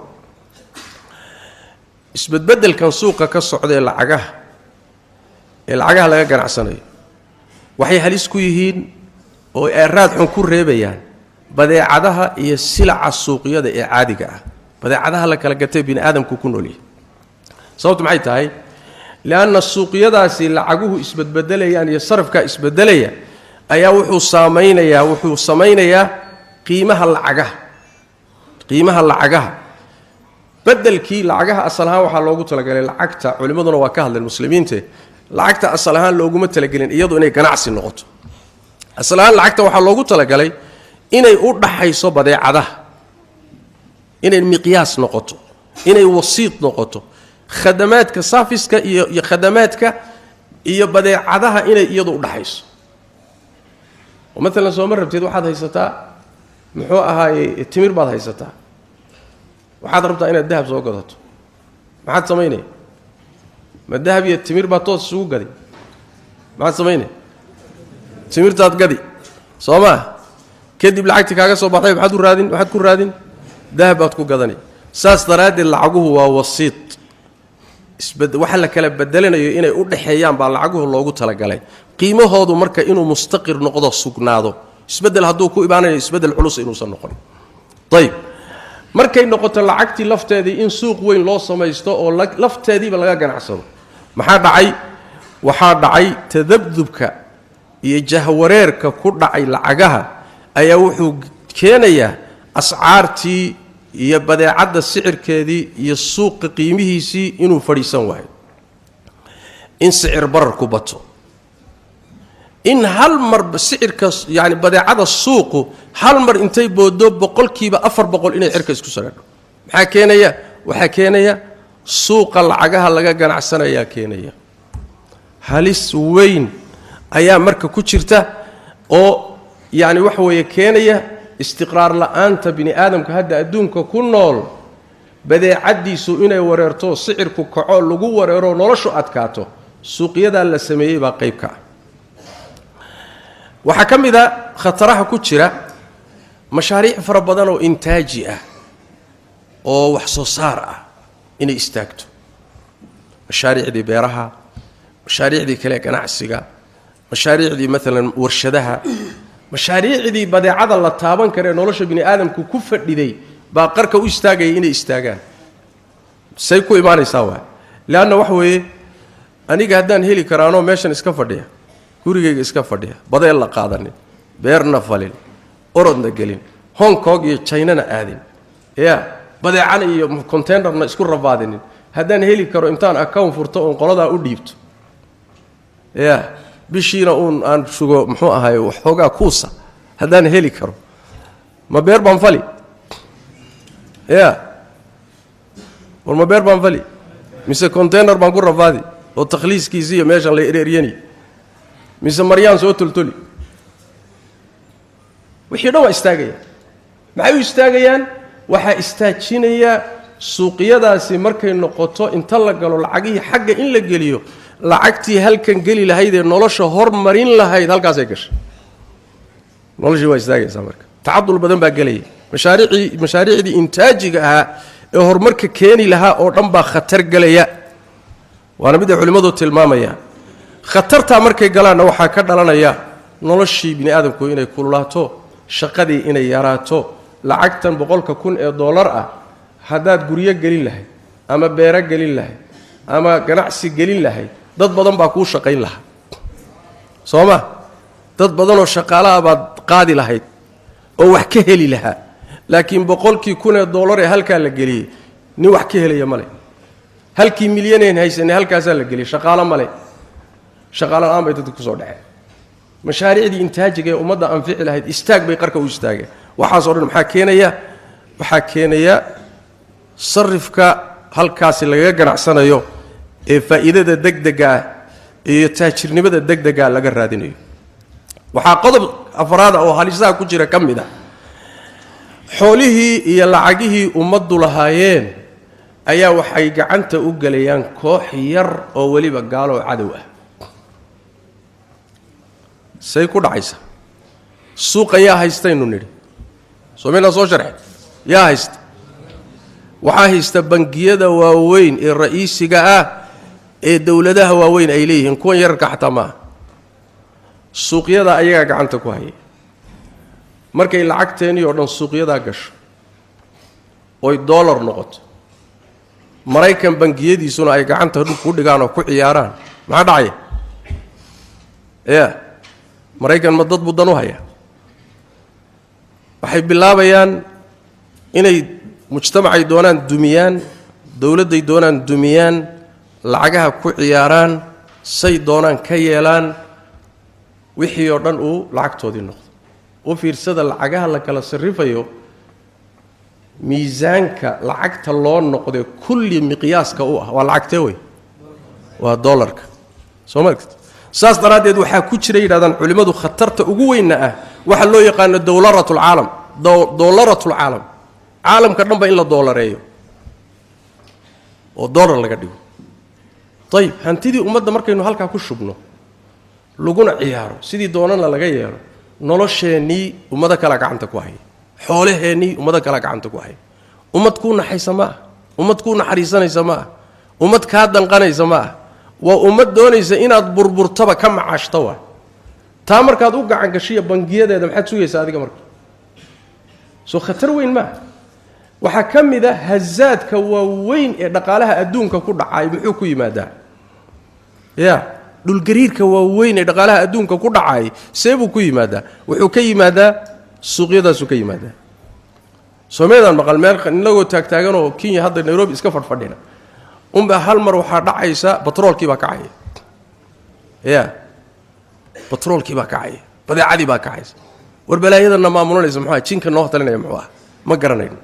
isbedbeddelkan suuqa ka socda ee lacagaha, ee lacagaha laga ganacsanayo, waxay halis ku yihiin oo eeraad xun ku reebayaan badeecadaha iyo silaca suuqyada ee caadiga ah, badeecadaha la kala gatay bini aadamku ku noolyahay. Sababtu maxay tahay? Lianna suuqyadaasi lacaguhu isbedbedelayaan iyo sarafkaa isbedelaya ayaa wuxuu saamaynayaa, wuxuu samaynayaa qiimaha lacagaha, qiimaha lacagaha. Bedelkii lacagaha asal ahaan waxaa loogu talagalay lacagta, culimmaduna waa ka hadleen muslimiinte, lacagta asal ahaan looguma talagelin iyadu inay ganacsi noqoto. Asal ahaan lacagta waxaa loogu talagalay inay u dhaxayso badeecadaha, inay miqyaas noqoto, inay wasiid noqoto, khadamaadka saafiska iyo khadamaadka iyo badeecadaha inay iyadu u dhaxayso. Oo maalan sooma rabteed waxaad haysataa muxuu ahaaye timir baad haysataa, waxaad rabtaa inaad dahab soo gadato, maxaad samaynaya? Ma dahab iyo timir baa toos isugu gadi? Maxaad samaynaya? Timirtaad gadi, soo maa? Kadib lacagtii kaaga soo baxday maxaad u raadin? Waxaad ku raadin dahab baad ku gadanay. Saas daraaddeed lacaguhu waa wasiid, waxa la kala bedelanayo inay u dhexeeyaan baa lacaguhu loogu talagalay. Qiimahoodu marka inuu mustaqir noqdo, sugnaado, isbeddel hadduu ku imaanayo isbeddel culus inuusan noqon. Ayib, markay noqoto lacagtii lafteedii in suuq weyn loo samaysto oo lafteediiba laga ganacsado, maxaa dhacay? Waxaa dhacay tadabdubka iyo jahwareerka ku dhacay lacagaha ayaa wuxuu keenayaa ascaartii iyo badeecadda sicirkeedii iyo suuqa qiimihiisii inuu fadhiisan waayo, in sicir barar ku bato, In hal mar sicirka, yani badeecada suuqu hal mar intay boodo 400% inay cirka isku sareedho. Maxaa keenaya? Waxaa keenaya suuqa lacagaha laga ganacsanayaa keenaya. Halis weyn ayaa marka ku jirta oo yani waxa weeye keenaya istiqraar la'aanta bini aadamka hadda adduunka ku nool. Badeecadiisu inay wareerto, sicirku kaco, lagu wareero, noloshu adkaato, suuqyadaa la sameeyey baa qayb ka ah. Waxaa ka mid a khataraha ku jira mashaariic fara badan oo intaaji ah oo wax soo saar ah inay istaagto, mashaariicdii beeraha, mashaariicdii kale ganacsiga, mashaariicdii maalan warshadaha, mashaariicdii badeecada la taaban kara ee nolosha bini aadamku ku fadhiday baa qarka u istaagaya inay istaagaan. Say ku imaanaysaa? Waay leanna waxa weeye, aniga haddaan heli karaanoo meeshan iska fadhiya, gurigayga iska fadhiya, badeel la qaadanin, beerna falin, orodna gelin, Hong Kong iyo Chinana aadin, ya badeecana iyo containerna isku rafaadinin, haddaan heli karo intaan account furto oon qoladaa u dhiibto, ya bishiina uun aan sugo, muxuu ahaay, waxoogaa kuusa haddaan heli karo, ma beer baan fali? Ya war, ma beer baan fali mise container baan ku rafaadi oo takhliiskiisi iyo meeshan la ereeryani, mise maryaan soo toltoli? Wixii dhan waa istaagaya. Maxay u istaagayaan? Waxaa istaajinaya suuqyadaasi. Markay noqoto inta la galo lacagihii xagga in la geliyo, lacagtii halkan geli lahayd ee nolosha hormarin lahayd halkaasay gashay, noloshii waa istaagaysaa. Marka tacadul badan baa gelaya, mashaariicdii intaajiga ahaa ee horumarka keeni lahaa oo dhan baa khatar gelaya. Waana mid ay culimmadu tilmaamayaan. Khatartaa markay galaanna waxaa ka dhalanaya noloshii bini aadamku inay kululaato, shaqadii inay yaraato. Lacagtan 100,000 ee dollar ah haddaad guryo gelin lahayd ama beero gelin lahayd ama ganacsi gelin lahayd, dad badan baa kuu shaqayn lahaa, soo ma? Dad badanoo shaqaalaha baad qaadi lahayd oo wax ka heli lahaa. Laakiin 100,000 ee dollar ee halkaa la geliyey, nin wax ka helaya male. Halkii milyaneen haysanay halkaasaa la geliyey, shaqaalo male. Shaqaalo la-aan bay dadka kusoo dhaceen. Mashaariicdii intaajiga ee ummadda anfici lahayd istaag bay qarka u istaageen. Waxaasoo dhan maxaa keenaya? Waxaa keenaya sarifka halkaasi lagaga ganacsanayo ee faa'iidada degdega ah iyo taajirnimada degdega laga raadinayo. Waxaa qodob afraada oo halisaha ku jira ka mid ah xoolihii iyo lacagihii ummaddu lahaayeen ayaa waxay gacanta u gelayaan koox yar oo weliba gaaloo cadow ah. Say ku dhacaysa? Suuqa yaa haystaynu nidhi? Soomaynaa soo sharxay? Yaa haysta? Waxaa haysta bangiyada waaweyn ee ra'iisiga ah ee dowladaha waaweyn ay leeyihiin, kuwan yararka xataa ma aha. Suuqyada ayagaa gacanta ku haya. Markay lacagteennii oo dhan suuqyadaa gasho oy dollar noqoto, Maraykan bangiyadiisuna ay gacanta ku dhigaan oo ku ciyaaraan, maxaa dhacaya? Ya Maraykan ma dad buu dan u hayaa? Waxay bilaabayaan inay mujtamacay doonaan dumiyaan, dowladday doonaan dumiyaan, lacagaha ku ciyaaraan, say doonaan ka yeelaan, wixii oo dhan uu lacagtoodii noqdo. U fiirsada lacagaha la kala sarifayo, miisaanka lacagta loo noqday kulli miqyaaska u ah waa lacagtee wey? Waa dollarka, soo ma aragtid? Saas daraaddeed waxaa ku jira, yidhahdaan culimmadu, khatarta ugu weynna ah waxa loo yaqaano dowlaratul-caalam, doolaratul-caalam, caalamka dhanba in la doolareeyo oo dollar laga dhigo. Ayib, hantidii ummadda markaynu halkaa ku shubno, laguna ciyaaro, sidii doonana laga yeelo, nolosheennii ummado kalaa gacanta ku haya, xoolaheennii ummado kalaa gacanta ku haya. Ummad kuu naxaysa ma ah, ummad kuu naxariisanaysa ma ah, ummad kaa danqanaysa ma ah. Waa ummad doonaysa inaad burburtaba ka macaashto. Waa taa markaad u gacan gashiyo bangiyadeeda, maxaad sugaysaa adiga marka? Soo khatar weyn maaha? Waxaa ka mid a hazaadka waaweyn ee dhaqaalaha adduunka ku dhacay. Muxuu ku yimaadaa? Ya dhulgariirka waaweyn ee dhaqaalaha adduunka ku dhacay see buu ku yimaadaa? Wuxuu ka yimaadaa suuqyadaasuu ka yimaadaa. Soomeedaan maqal meel inagoo taagtaaganoo Kenya hadda Nairobi iska fadhfadhina unbaa hal mar waxaa dhacaysa batroolkii baa kacaya. Ya Batroolkii baa kacaya, badeecadii baa kacaysa. War balaayadanna maamulanaysa muxuu ah, jinka noo talinaya muxuu ah, ma garanayno,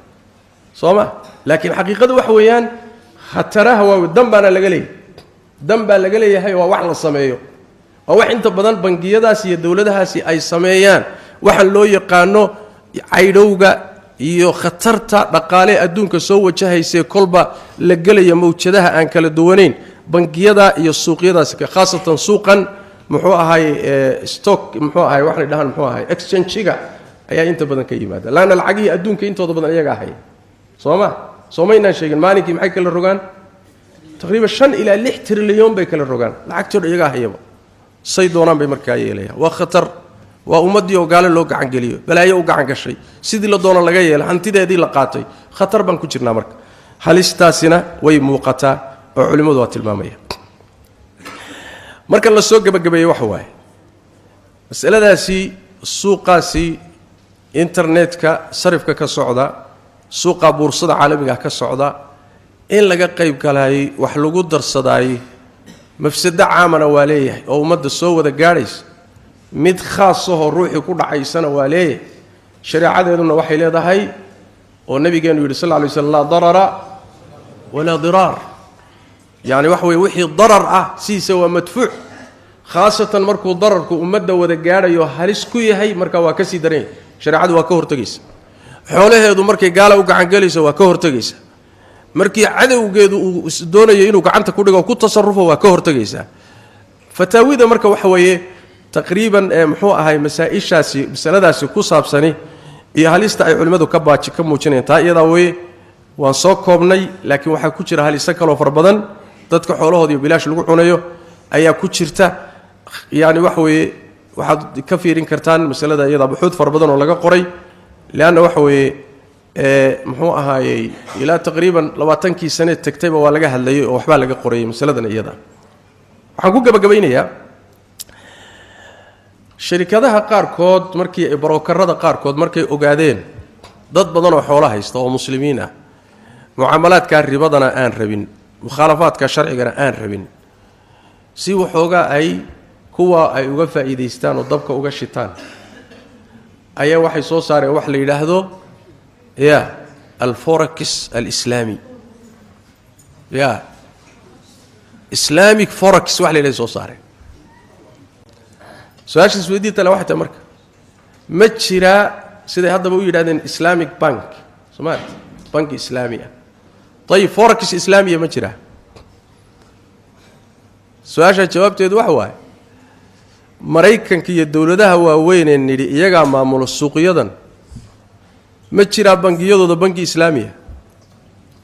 soo ma? Laakiin xaqiiqadu waxa weeyaan khataraha waa dan baana laga leeyahay, dan baa laga leeyahay. Waa wax la sameeyo, waa wax inta badan bangiyadaas iyo dowladahaasi ay sameeyaan. Waxaan loo yaqaano caydhowga iyo khatarta dhaqaale adduunka soo wajahaysee kolba la gelaya mawjadaha aan kala duwanayn, bangiyada iyo suuqyadaasi, khaasatan suuqan muxuu ahay stock, muxuu ahay waxay dhahaan, muxuu ahay exchange-ga ayaa inta badan ka yimaada. Laana lacagihii adduunka intooda badan iyaga ahaya, soo ma? Soomaynaan sheegin maalinkii maxay kala rogaan? Taqriiban 5 ilaa 6 trilyan bay kala rogaan lacagtii o iyagaa hayaba, say doonaan bay markaa yeelayaan. Waa khatar, waa ummaddii oo gaale loo gacangeliyo, balaayo u gacan gashay, sidii la doono laga yeelay, hantideedii la qaatay. Khatar baan ku jirnaa. Marka halistaasina way muuqataa oo culimmadu waa tilmaamaya. Marka la soo gebagabeeyey, waxa waaye masaladaasi: suuqaasi internetka sarifka ka socda, suuqa buursada caalamiga ka socda, in laga qayb galaayey, wax lagu darsadaayey, mafsado caamana waa leeyahay oo ummadda soo wada gaadhaysa, mid khaasahoo ruuxii ku dhacaysana waa leeyahay. Shareecadeeduna waxay leedahay oo nabigeenu yidhi sal lla lay slam: "Laa darara walaa diraar." Yacni waxa weye wixii darar ah sidiisa waa madfuuc, khaasatan markuu dararku ummadda wada gaadhayo, halis ku yahay, marka waa ka sii daran yahay. Shareecadu waa ka hortegaysa. Xoolaheedu markay gaala u gacangelayso waa ka hortegaysa, markii cadowgeedu uu doonayo inuu gacanta ku dhigo, ku tasarufo, waa ka hortegaysaa fataawida. Marka waxa weeye taqriiban muxuu ahay masaa-ishaasi, masaladaasi ku saabsani iyo halista ay culimmadu ka baaji ka muujinayaan, taa iyadaa weye. Waan soo koobnay, laakiin waxaa ku jira haliso kaloo fara badan. Dadka xoolahoodiiyo bilaash lagu cunayo ayaa ku jirta. Yani waxa weeye waxaad ka fiirin kartaan masalada iyadaa buxuud fara badan oo laga qoray, leanna waxa weeye muxuu ahaayey ilaa taqriiban 20kii sane tagtayba waa laga hadlayay oo waxbaa laga qorayay masaladan iyada. Waxaan ku gabagabaynayaa, sharikadaha qaarkood markii ay brokerada qaarkood markay ogaadeen dad badan oo xoolo haysta oo muslimiin ah, mucaamalaadkaa ribadana aan rabin, mukhaalafaadka sharcigana aan rabin, si waxoogaa ay kuwa ay uga faa'iidaystaan oo dabka uga shitaan, ayaa waxay soo saareen wax la yidhaahdo ya alforex alislaami, ya Islamic forex wax la yidhahdo soo saareen. Su-aasha isweydiinta le waxay tahay, marka ma jiraa siday haddaba u yidhahdeen Islamic bank, soo banki islaami ah? Ayib, forex islaamiya ma jiraa? Su-aashaa jawaabteedu waxa waaye, Maraykanka iyo dowladaha waaweynee nidhi iyagaa maamulo suuqyadan, ma jiraa bangiyadooda banki islaamiya?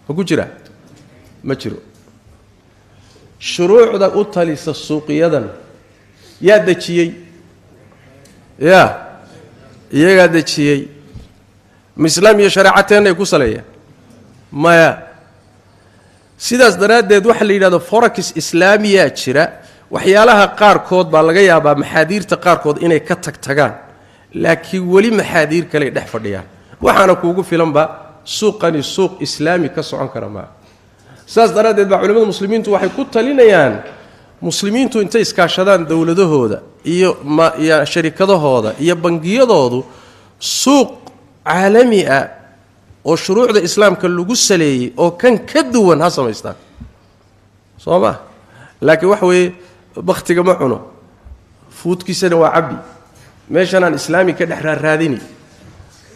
Ma ku jiraa? Ma jiro. Shuruucda u talisa suuqyadan yaa dejiyey? Ya iyagaa dejiyey. Ma islaam iyo shareecateenna ay ku saleeyaan? Maya. Sidaas daraaddeed waxaa la yidhahdo forex islaamiyaa jira, waxyaalaha qaarkood baa laga yaabaa maxaadiirta qaarkood inay ka tag tagaan, laakiin weli maxaadiir kaley dhex fadhiyaan. Waxaana kuugu filanba suuqani suuq islaami ka socon kara maa. Saas daraaddeed baa culimmada muslimiintu waxay ku talinayaan muslimiintu intay iskaashadaan dowladahooda iyo iyo sharikadahooda iyo bangiyadoodu, suuq caalami ah oo shuruucda islaamka lagu saleeyey oo kan ka duwan ha samaystaan, soo ma? Laakiin waxa weeye bakhtiga ma cuno, fuudkiisana waa cabbi. Meeshanaan islaami ka dhex raarraadini,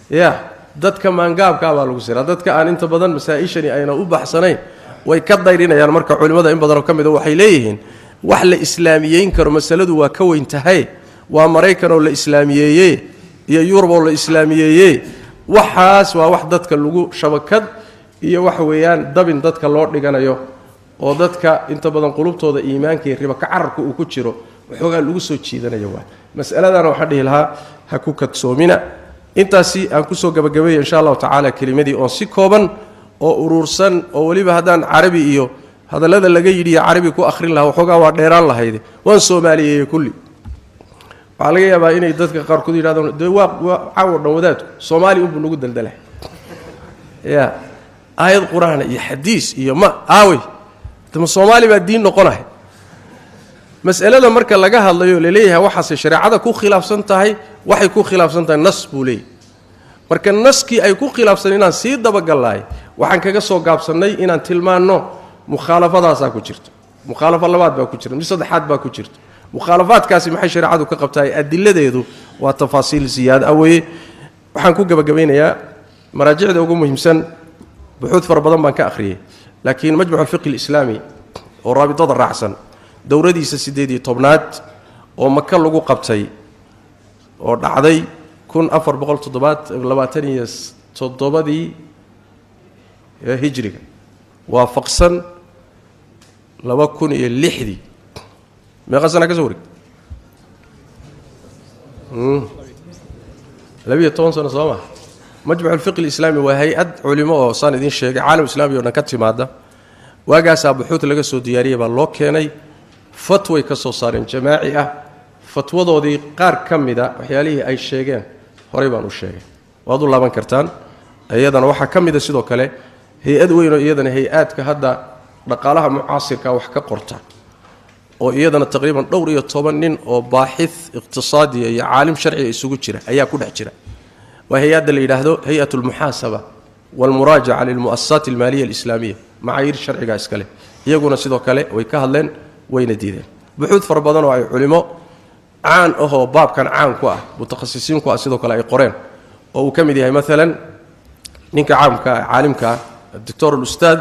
ya dadka maangaabkaa baa lagu siraa. Dadka aan inta badan masaa-ishani ayna u baxsanayn way ka dayrinayaan. Marka culimmada in badanoo ka mida waxay leeyihiin wax la islaamiyeyn karo masaladu waa ka weyn tahay. Waa Maraykan oo la islaamiyeeye iyo Yurub oo la islaamiyeeye, waxaas waa wax dadka lagu shabakad iyo waxa weeyaan dabin dadka loo dhiganayo, oo dadka inta badan qulubtooda iimaanka iyo riba ka cararka uu ku jiro waxoogaa lagu soo jiidanayo. Waa mas'aladana waxaan dhihi lahaa ha ku kadsoomina. Intaasi aan kusoo gabagabeeya insha allahu tacaala kelimadii oon si kooban oo uruursan, oo weliba haddaan carabi iyo hadallada laga yidhi iyo carabi ku akhrin lahaa waxoogaa waa dheeraan lahayde, waan soomaaliyeeye kulli. Waxaa laga yaabaa inay dadka qaarkood yidhahdaan dee waa caawo dhan wadaadku soomaali unbuu nagu daldalay, ya aayad qur-aana iyo xadiis iyo ma aawey, dama soomaali baa diin noqonahay. Mas'alada marka laga hadlayo laleeyahay waxaase shareecada ku khilaafsan tahay, waxay ku khilaafsan tahay nas buu leeyahay. Marka naskii ay ku khilaafsan inaan sii dabagallaay, waxaan kaga soo gaabsannay inaan tilmaanno mukhaalafadaasaa ku jirta, mukhaalafo labaad baa ku jirta, mid saddexaad baa ku jirta. Mukhaalafaadkaasi maxay shareecadu ka qabtaay? Adiladeedu waa tafaasiil siyaad ah weeye. Waxaan ku gabagabaynayaa maraajicda ugu muhiimsan, buxuud fara badan baan ka akhriyey, laakiin Majmuc alfiqhi alislaami oo raabitada raacsan dowradiisa 18aad oo Maka lagu qabtay oo dhacday 1427dii hijriga, waafaqsan 2006dii. Meeqa sana ka soo wareegtay? 12 sano soo maa. Majmuc alfiqhi alislaami waa hay-ad culimo oo saan idiin sheegay caalam islaami o dhan ka timaada. Waagaasaa buxuud laga soo diyaariyay baa loo keenay, fatway ka soo saareen jamaaci ah. Fatwadoodii qaar ka mida waxyaalihii ay sheegeen horey baan u sheegay, waad u laaban kartaan. Iyadana waxaa ka mida sidoo kale hay-ad weyn oo iyadana hay-aadka hadda dhaqaalaha mucaasirka wax ka qorta, oo iyadana taqriiban dhowr iyo toban nin oo baaxith iqtisaadiya iyo caalim sharciga isugu jira ayaa ku dhex jira. Waa hay-adda la yidhaahdo Hay-at almuxaasaba walmuraajaca lilmu'asasaat almaaliya alislaamiya, macaayir sharciga iskale. Iyaguna sidoo kale way ka hadleen, wayna diideen. Buxuud fara badan oo ay culimo caan ahoo baabkan caan ku ah, mutakhasisiin ku ah, sidoo kale ay qoreen, oo uu ka mid yahay maalan ninka caamka caalimka ah doctor alustaad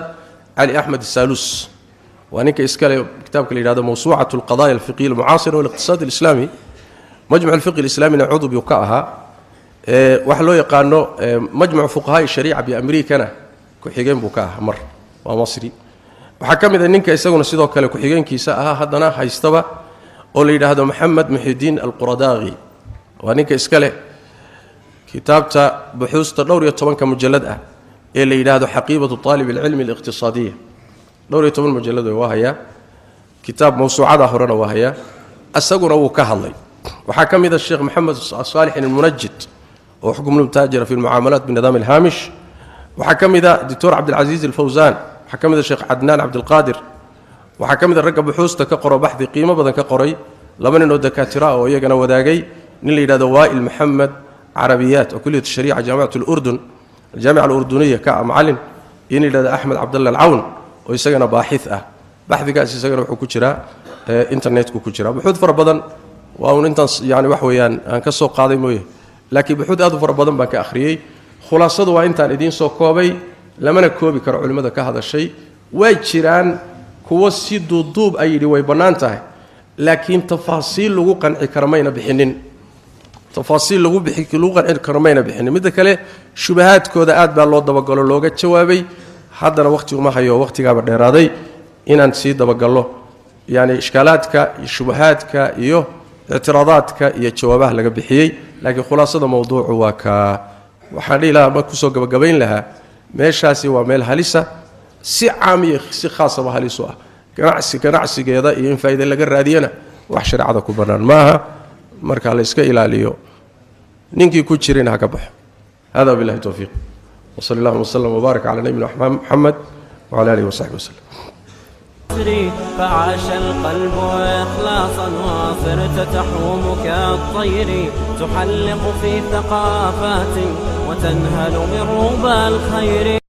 Cali Axmed Saalus, waa ninka iskale kitaabka la yidhahdo Mawsuucat alqadaya alfiqhiya almucaasira waliqtisaad alislaami. Majmuc alfiqhi alislaamina cudub yuu ka ahaa, waxa loo yaqaano Majmuc Fuqahaai Shariica biamriikana ku-xigeen buu ka ahaa mar, waa Masri. Waxaa ka mid a ninka isaguna sidoo kale ku-xigeenkiisa ahaa haddana haystaba oo la yidhaahdo Maxamed Muxidiin Alquradaaqi, waa ninka iska leh kitaabta buxuusta dhowr iyo tobanka mujallad ah ee la yidhaahdo Xaqiibatu Aalib alcilmi aliqtisaadiya. Dhowr iyo toban mujallad waa hayaa, kitaab mawsuucada horena waa hayaa, isaguna wuu ka hadlay. Waxaa ka mid a Sheekh Maxamed Saalixin Almunajid oo xukmulmutaajira fi lmucaamalaat binidaam alhaamish. Waxaa ka mid a Doctor Cabdilcasiis Alfawsaan. Waxaa ka mid a Sheekh Cadnaan Cabdilqaadir. Waxaa ka mid a ragga buxuusta ka qoro, baxdi qiimo badan ka qoray, laba nin oo dakaatira oo iyagana wadaagay, nin la yidhahdo Waa'il Maxamed Carabiyaat oo Kuliyat Shariica Jaamicat alurdun, Aljaamica Alurduniya ka ah macallin, iyo nin la yidhahdo Axmed Cabdalla Alcawn oo isagana baaxith ah. Baxdigaas isagana wuxuu ku jiraa internetku ku jiraa. Buxuud fara badan waa uun intaan yani wax weeyaan aan ka soo qaaday mooye, laakiin buxuud aad u fara badan baan ka akhriyey. Khulaasadu waa intaan idiin soo koobay, lamana koobi karo culimmada ka hadashay. Way jiraan kuwo si duuduub ay yidhi way bannaan tahay, laakiin tafaasiil lagu qanci karo mayna bixinin, tafaasiil lagu qanci karo mayna bixinin. Midda kale shubahaadkooda aad baa loo dabagalo, looga jawaabay. Haddana wakhti uma hayo, wakhtigaaba dheeraaday inaan sii dabagallo yani ishkaalaadka iyo shubahaadka iyo ictiraadaadka iyo jawaabaha laga bixiyey. Laakiin khulaasada mawduucu waa kaa. Waxaan dhihi lahaa ma kusoo gabagabayn lahaa, meeshaasi waa meel halisa, si caam iyo si khaasaba halis u ah. Ganacsi ganacsigeeda iyo in faa'iida laga raadiyana wax shareecada ku bannaan maaha. Marka la iska ilaaliyo, ninkii ku jirina ha ka baxo. Hada billahi towfiiq, wsali allahuma wslm wbaarak cala nabiyina Maxamed wcala alihi wasaxbi waslem. فعاش القلب إخلاصا وصرت تحوم كالطير، تحلق في ثقافات وتنهل من ربى الخير.